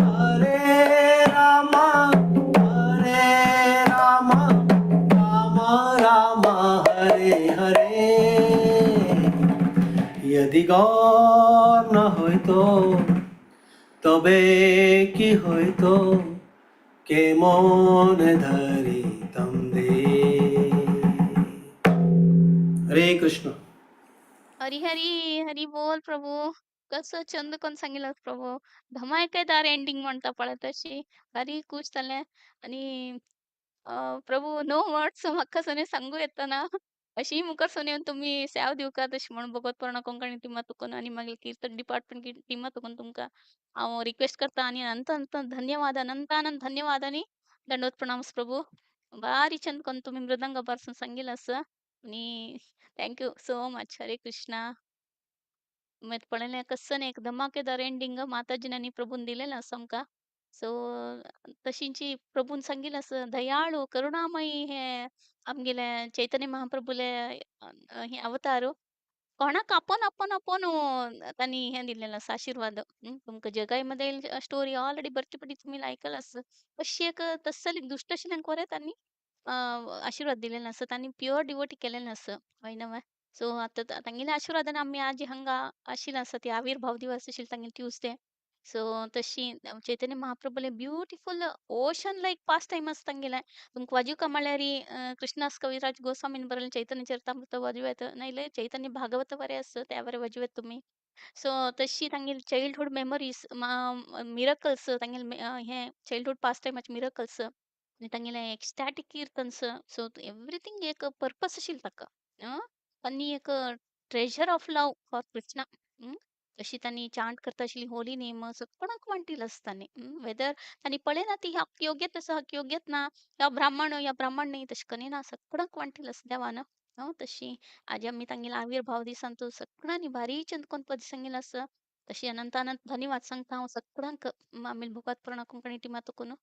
হরে রামা হরে রামা রাম রাম হরে হরে। যদি গৌর না হইতো তবে কি হইতো, কে মন ধরিতাম দে। হরে কৃষ্ণ। हरी हरी हरी बोल प्रभू. कसं चंद कोन्न सांगितलं प्रभू. धमाकेदार एंडिंग म्हणता पळय तशी. भारी खूश जालें आनी प्रभू नो वर्ड्स म्हाका सने सांगू येतना. अशी मुखार येवन तुमी सेवा दिवकात अशें म्हूण भगवत प्रेरणा कोंकणी टिमा तुकून आनी मागीर कीर्तन डिपार्टमेंट टिमा तुकून तुमकां हांव रिक्वेस्ट करता आनी अनंत अनंत धन्यवाद, अनंतानंत धन्यवाद आनी दंडवत प्रणाम प्रभू. भारी चंद कोन्न तुमी मृदंग बारसून सांगिल्लें आसा आनी thank you so much. Hare Krishna. मागीर पळयलें कस्सन एक धमाकेदार एंडींग माताजीन आनी प्रभून दिलेलें आसा आमकां. सो तशींची प्रभून सांगिल्लें आसा, दयाळू करुणामयी हे आमगेले चैतन्य महाप्रभूले हे अवतार. कोणाक आपोवन आपोवन आपोवन तांणी हें दिल्लेलें आसा आशिर्वाद. तुमकां जगाय मध्ये स्टोरी ऑलरेडी बरची पटी तुमी आयकलां आसा. अशी एक तस्सली दुश्ट आशिल्ल्यांक बरें तांणी आशिर्वाद दिलेलो आसा. तांणी प्युअर डिवोटी केलेलें आसा. हय न्हय? सो आतां तांगेल्या आशिर्वादान आमी आज हांगा आशिल्ले आसा. ती आविर्भाव दिवस आशिल्लो तांगेलो ट्युजडे. सो तशी चैतन्य महाप्रभूले ब्युटिफूल ओशन लायक पास टायम आसा तांगेलें. तुमकां वाजूका म्हळ्यार कृष्णदास कविराज गोस्वामीन बरयलें चैतन्य चरितामृत वाजूं येता, नाजाल्यार चैतन्य भागवत बरें आसा, त्या बरें वाजूं येता तुमी. सो तशी तांगेली चायल्डहूड मेमरीज, मिरकल्स, तांगेले हें चायल्डहूड पास टायमाचे मिरकल्स आनी तांगेले एक्स्टॅटीक किर्तन्स. सो एवरीथींग एक पर्पस आशिल्लो ताका. आनी एक treasure of love for Krishna. तशी तांणी चांट करता आशिल्ली होली नेम सगळ्यांक वांटिल्लो आसा तांणी. वेदर तांणी पळयना ती ह्याक योग्यत आसा, हाका योग्यत ना, ह्या ब्राह्मण ह्या ब्राह्मण न्ही, तशें करिना, सगळ्यांक वांटिल्लो आसा देवान. तशी आज आमी तांगेलो आविर्भाव दिसान तो सगळ्यांनी भारी चंद कोन्न पद सांगिल्लें आसा. तशी अनंत अनंत धन्यवाद सांगता हांव सगळ्यांक आमी भगवत प्रेरणा कोंकणी टिमा तुकून.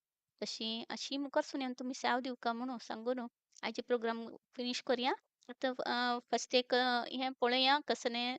तशी अशी मुखार सुन तुमी सेवा दिवका म्हणून सांगून आयचे प्रोग्राम फिनीश करया. आतां फस्ट एक हें पळोवया कसलें.